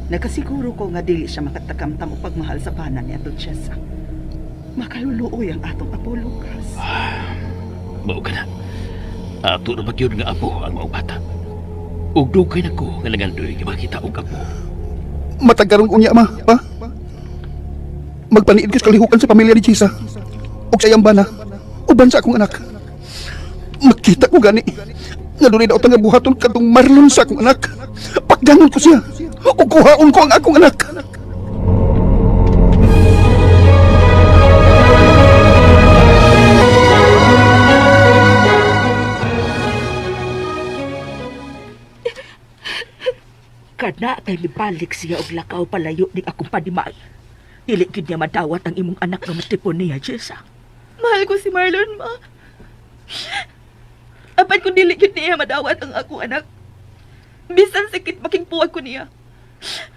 Nakasiguro ko nga dili siya makatakamtam og pagmahal sa bana ni Ato Jessa. Makaluluoy ang atong apo Lucas. Mao ka na. Ato na ba gyud nga apo ang maong bata? Ug dugay na ko nga nangandoy nga makita og apo. Matagarong unya ma, pa. Magpaniid ka sa kalihukan sa pamilya ni Jessa. Ug sa iyang bana, uban sa akong anak. Makita ko gani. Nga dunay daotan nga buhaton kadtong Marlon sa akong anak. Pakdangon ko siya. O kuhaon ko ang akong anak. Kana kay mibalik siya og lakaw palayo ning akong panimay. Dili gid niya madawat ang imong anak nga matipon niya, Jessa. Mahal ko si Marlon, ma. Apan kung dili gyud niya madawat ang akong anak. Bisan sakit makingpuwag ko niya.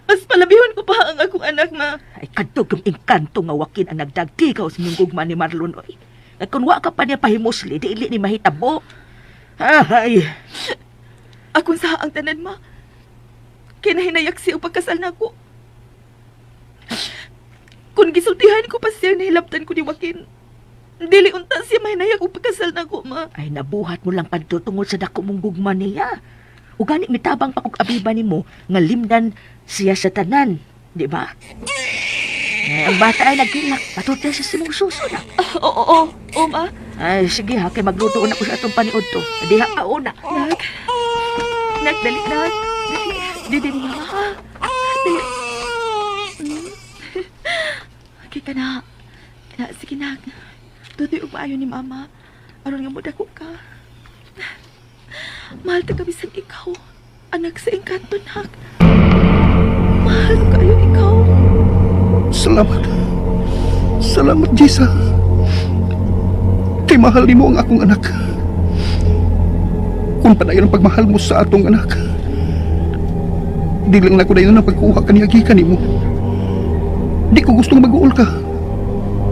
Mas palabihon ko pa ang akong anak, ma. Ay kadtog yung engkanto nga Joaquin ang nagdagkigaw sa inyong gugma ni Marlon oy. Ay kung wa ka pa niya pahimusli, dili ni mahitabo. Ay, Akong saha ang tanan, ma. Kinahinayak siya og pagkasal nako. Kung gisultihan ko pa siya, nahilabtan ko ni Joaquin. Dili unta siya mahinayak og pagkasal nako, ma. Ay nabuhat mo lang padto tungod sa dako mong gugma niya. Ug gani mitabang pa kog abiba nimo nga limdan siya sa tanan, di ba? Eh, ang bata ay nagkilak, patutay sa simong suso na. Ah, oo, oo, oo, ma. Ay, sige ha, kay magluto na ko sa atong paniud to. Diha ka una. Nak. Nak, dali, nak. Dali. Dili ni mama, ha? Dali. Okay ka na. Na, sige, nak. Tutoy og maayo ni mama. Aron nga mo dako ka. Mahal ta kabisan ikaw. Anak sa engkanto, nak. Mahal ko kayo ikaw. Salamat. Salamat, Jessa. Kay mahal nimo ang akong anak. Kung padayon ang pagmahal mo sa atong anak, di lang nako dayon ang pagkuha kaniya gikan nimo. Di ko gustong mag-uol ka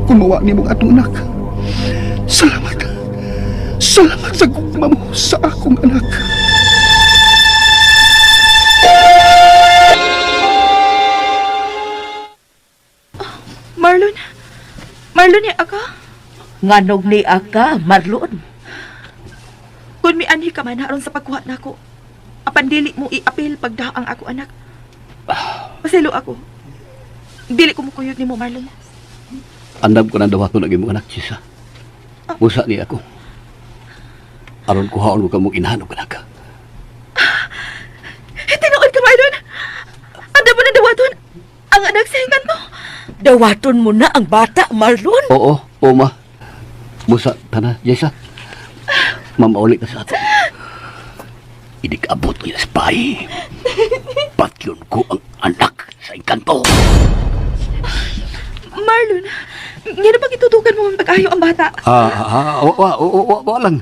kung mawa nimo ang atong anak. Salamat. Salamat sa gugma mo sa akong anak. Marlon. Marlon, ya ka. Nganog ni aka, Marlon. Kung mianhi ka man aron sa pagkuha nako. Apan dili mo iapil pagdaang ako anak. Paselo ako. Dili ko mukuyog nimo, Marlon. Andam ko na dawaton ang imong anak, Jessa. Busa ni ako. Aron kuhaon ko kamong inahan og anak. Eh, tinuod ka, Marlon! Anda mo na dawaton! Ang anak sa hingan mo! Dawaton mo na ang bata, Marlon. Oo, oo ma. Busa, tana, Jessa. Mamauli ka sa ato. Inikabot ko yung spy. Patyon ko ang anak sa engkanto. Marlon, nga na pag itutukan mo ang pag-ayo ang bata? Ah, ah, wa, wa, wa, wa, wa lang.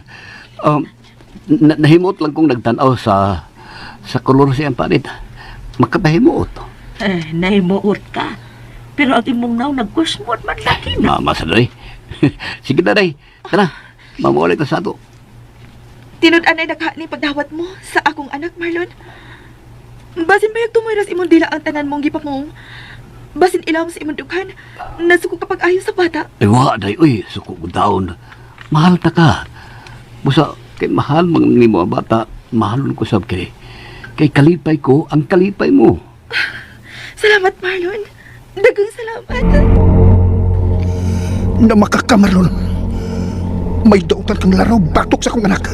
Nahimot lang kong nagtanaw sa kolor siyang panit. Makapahimuot. Eh, nahimuot ka. Pero ang imong naw nagkusmod man lagi na. Mama sa day. Sige na day. Tara, mamauli ka sa ato. Tinud-anay nagha ni pagdawat mo sa akong anak, Marlon. Basin bayag tumoy ras imong dila ang tanan mong gipamong. Basin ilawom sa imong dughan, nasuko kapag ayo sa bata. Ay, wa, day. Uy, suko ko daon. Mahal ta ka. Busa, kay mahal mang nimo ang bata, mahalon ko sab kay. Kay kalipay ko, ang kalipay mo. Salamat, Marlon. Dagang salamat. Na makakamarlon. May dautan kang laraw batok sa akong anak.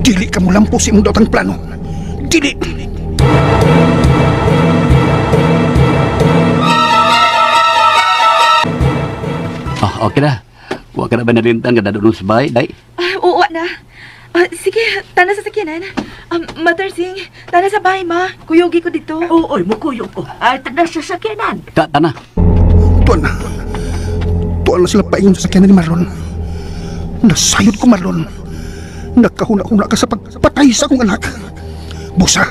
Dili ka mo lampo sa imong daotang plano. Dili! Ah, okay na. Wa ka na ba nalintan ka dadunong sa bahay, day? Ah, oo na. Ah, sige, tana sa sakyanan. Mother Sing, tana sa bahay, ma. Kuyugi ko dito. Oo, oy, mukuyog ko. Ay, tanda sa sakyanan. Ta, tana. Tuan na. Tuan na sila paingon sa sakyanan ni Marlon. Nasayod ko, Marlon. Nakahuna-huna ka sa pagpatay sa akong anak. Busa,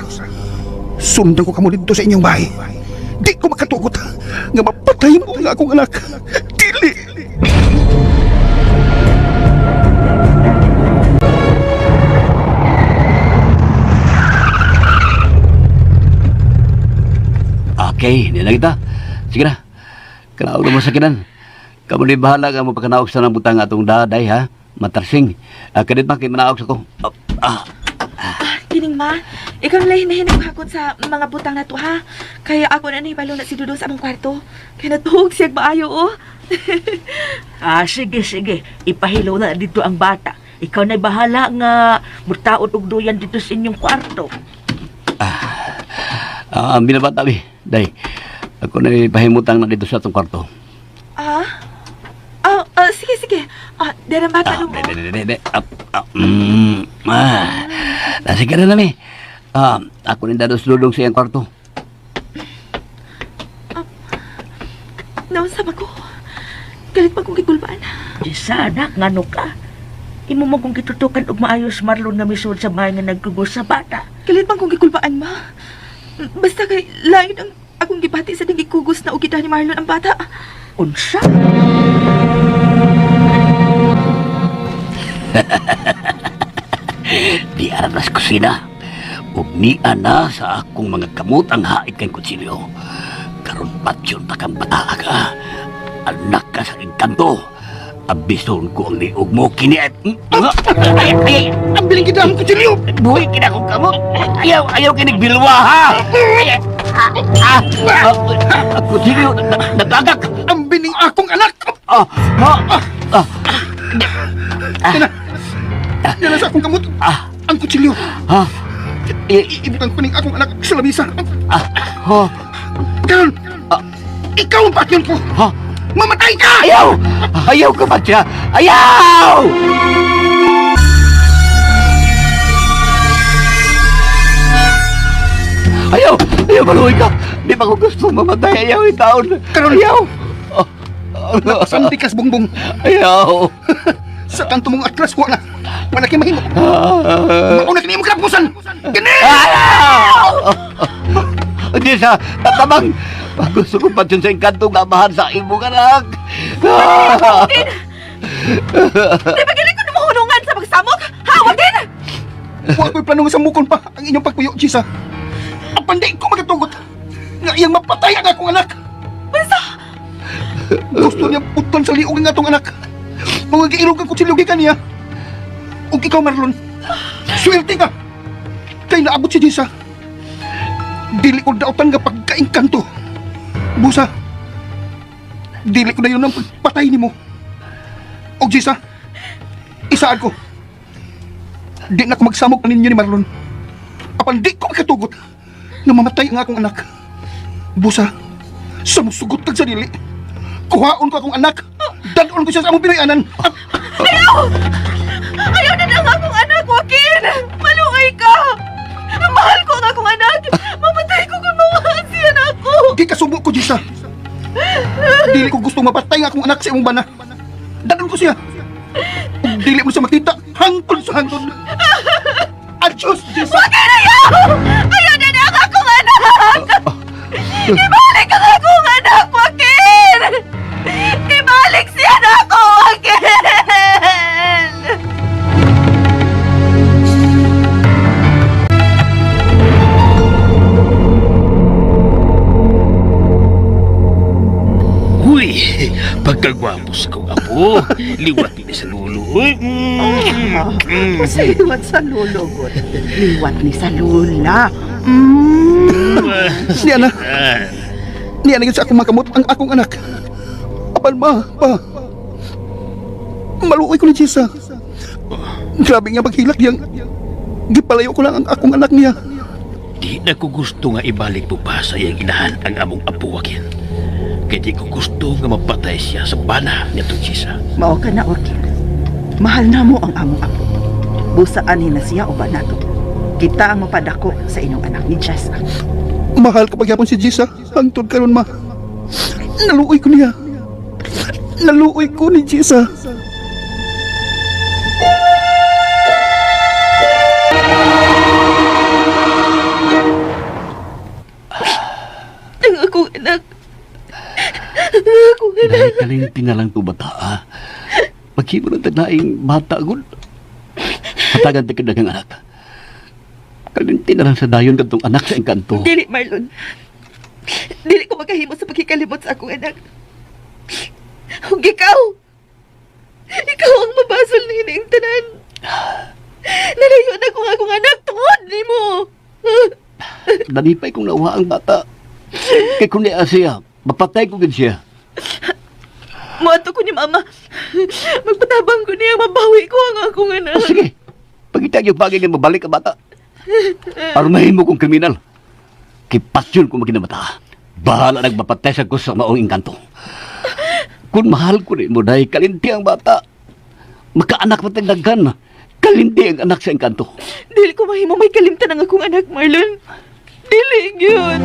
sundan ko kamo dito sa inyong bahay. Di ko makatugot nga mapatay mo ang akong anak. Dili! Okay, hindi na kita. Sige na. Kanaog na mo sa kinan. Kamu ni bahala ka mo pagkanaog sa nang butang atong daday ha. Matarsing. Ah, kadit pa kay manaog sa ko. Ah, Kining ma, ikaw na hinahin ang hakot sa mga butang na to ha. Kaya ako na nahibalo na si Dudo sa among kwarto. Kaya natuhog siya maayo oh. Ah, sige, sige. Ipahilaw na dito ang bata. Ikaw na'y bahala nga mutaod og duyan dito sa inyong kwarto. Ah, binabata bi. Day. Ako na pahimutang na dito sa atong kwarto. Ah? Ah, ah, sige, sige. Ah, dera bata Ah, no mo. de, de, de, de. Ah, ah, ah. Nasa ka na nami. Ah, ako ni dados dudong sa iyang kwarto. Naunsa ba ko? Galit pa kong gikulbaan. Jessa, anak, ngano ka? Imo mo kung gitutukan og maayos Marlon nga misud sa bahay nga nagkugos sa bata. Galit man kong gikulbaan, ma. Basta kay lain ang akong gibati sa ding gikugos na ugida ni Marlon ang bata. Unsa? Di aram nas kusina. Ug niya na sa akong mga kamot ang hait kang kutsilyo. Karon patyon ta kang bataa ka. Anak ka sa engkanto. Abison ko ang liog mo kini at... Ay, ay, Ang biling kita ang kutsilyo! Buhi kina akong kamot. Ayaw, ayaw kinig bilwa ha. Ay, ah, ah, ah, ah, kutsilyo, nagagak. Ang bining akong anak! Ah, ah, ah, Yan na sa akong kamot! Ah. Ang kutsilyo! ah, eh, Iibutang ko ning akong anak sa lamisa. ah, ha, Karon, ikaw ang patyon ko! ha. Mamatay ka! Ayaw! Ayaw ka ba siya? Ayaw! Ayaw! Ayaw, maluwi ka! Di pa ko gusto mamatay. Ayaw, itaon. Karon. Ayaw! Napasandi kas bongbong. Ayaw! Sa kanto mong atlas, wa na. Wala kay mahimo. Mauna kini imong kalapusan. Kini! Ayaw! Hindi sa tatabang. Gusto ko pa dyan sa engkanto nga amahan sa imong anak. Di ba galit ko numuhulungan sa pagsamok? Ha, Joaquin? Wa ko'y plano nga samukon pa ang inyong pagpuyo, Jisa. Apan di ko magatugot nga iyang mapatay ang akong anak. Basta, Gusto niya puton sa liog ang atong anak. Mga giilog ang kutsilyo gikan niya. Ug ikaw, Marlon, swerte ka. Kay naabot si Jisa. Dili ko dautan nga pagkaingkanto. Busa, dili ko na yun ang pagpatay nimo. Og Jisa, isaan ko. Di na ko magsamok ninyo ni Marlon. Apan di ko makatugot nga mamatay ang akong anak. Busa, sumusugot kag sa dili. Kuhaon ko akong anak. Dadon ko siya sa among Pinoyanan. At ayaw! Ayaw na lang akong anak, Joaquin! Maluoy ka! Mahal ko ang akong anak! Mamatay ko kung mawaan siya na ako! di kasubo ko, Jisa. Dili ko gusto mapatay ang akong anak sa imong bana. Dadon ko siya. Ug dili mo siya makita hangtod sa hangtod. Adios, Jisa. Joaquin, ayaw! Ayaw na lang akong anak! Ibalik ang akong anak, Joaquin! Ibalik siya na ako, Joaquin! Uy, pagkagwapo sa kong apo. Liwat ni sa lulo. Uy, Sa liwat sa lolo, god. Liwat ni sa lola. Mm. Niya na. Niya na yun sa akong makamot ang akong anak. Apan ma, pa. Maluoy ko ni Jisa. Grabe nga paghilak niyang gipalayo ko lang ang akong anak niya. Di na ko gusto nga ibalik mo pa sa iyang inahan ang among apo, Joaquin. Kaya di ko gusto nga mapatay siya sa bana niya itong Jisa. Mao ka na, Joaquin. Mahal na mo ang among apo. Busaan na siya o ba nato. Kita ang mapadako sa inyong anak ni Jessa. Mahal ko pagyapon si Jisa. Hangtod karon ma. Naluoy ko niya. Naluoy ko ni Jisa. Ang akong anak. Ang akong anak. Dahil kalinti na lang to bata, ah. Paghimo ng taglaing bata, gud. Hatagan ta kadagang anak. Kalinti na lang sa dayon kadtong anak sa engkanto. Dili, Marlon. Dili ko makahimo sa pagkikalimot sa akong anak. Ug ikaw, ikaw ang mabasol ni hining tanan. Nalayo na ko ang akong anak tungod nimo. Danipay kong nauha ang bata. Kay kung niya siya, mapatay ko gid siya. Muadto ko ni mama. Magpatabang ko niya, mabawi ko ang akong anak. Oh, sige. Pagitag yung bagay nga mabalik ang bata. Armahin mo kong kriminal. Kipasyon ko maginamata. Bahala nagmapatay sa ko sa maong engkanto. Kung mahal ko rin mo dahil kalinti ang bata. Makaanak pa tagdaghan. Kalinti ang anak sa engkanto. Dili ko mahimo may kalimtan ang akong anak, Marlon. Dili yun.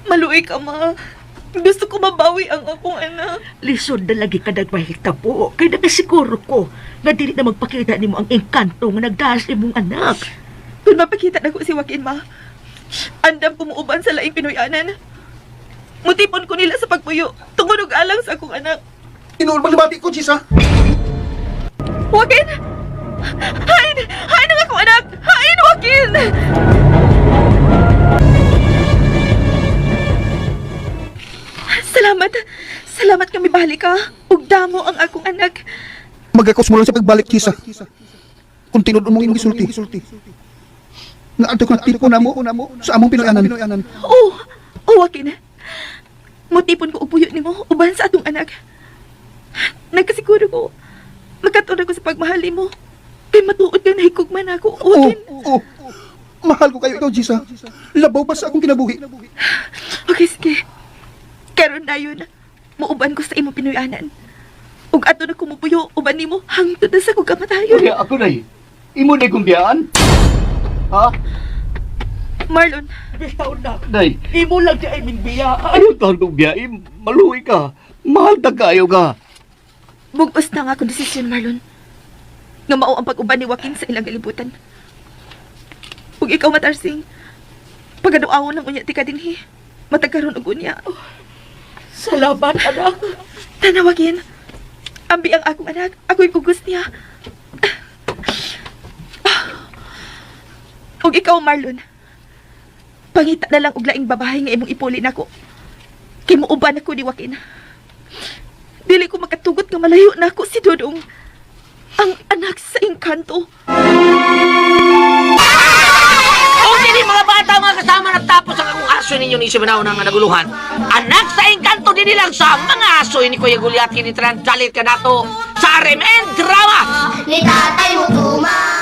Maluoy ka, ma. Gusto ko mabawi ang akong anak. Lisod na lagi ka nagmahitabo. Kay nakasiguro ko nga dili na magpakita nimo ang engkanto nga nagdahas imong anak. Kung mapakita na ko si Joaquin, ma, andam kumuuban sa laing Pinoyanan. Mutipon ko nila sa pagpuyo, tungod og alang sa akong anak. Tinuod bang ko, Jisa? Joaquin! Hain! Hain ang akong anak! Hain, Joaquin! Salamat! Salamat kami balik ka. Ug damo ang akong anak. Magakos mo lang sa pagbalik, Jisa. Kung tinuod mong imong gisulti. Nga adto ko nagtipo na mo sa among Pinoyanan. Oh, oh, Joaquin. Mutipon ko og puyo nimo uban sa atong anak. Nagkasiguro ko magkatuon ako sa pagmahal nimo. Kay matuod kang nahikugman ako, Joaquin. Oh, oh. Mahal ko kayo ikaw, Jisa. Labaw pa sa akong kinabuhi. Okay, sige. Karon na yun. Muuban ko sa imong Pinoyanan. Ug ato na kumupuyo, uban nimo hangtod na sa kog kamatayon. Kaya ako na Imo na kong biyaan. Ha? Marlon, Bitaw na. Day, Imo lang di ay minbiyaan. ayaw taon kong biyain. Maluhi ka. Mahal ta kayo ka. bugos na nga akong desisyon, Marlon. Nga mao ang pag-uban ni Joaquin sa ilang kalibutan. Ug ikaw, Matarsing, pagaduawon ng unya ti ka dinhi. Matagkaroon og unya. Salamat, anak. Tana, Joaquin. Ambi ang akong anak. Ako'y kugos niya. Ug ikaw, Marlon. Pangita na lang og laing babae nga imong ipuli nako. Kay muuban ako ni Joaquin. Dili ko makatugot nga malayo nako si Dodong. Ang anak sa engkanto. O dili mga bata, mga kasama, natapos ang akong aso ninyo ni Simanao nga naguluhan. Anak sa engkanto din lang sa mga aso ni Kuya Gulyat kini dalit ka nato sa RMN Drama. Ni tatay mo tuman.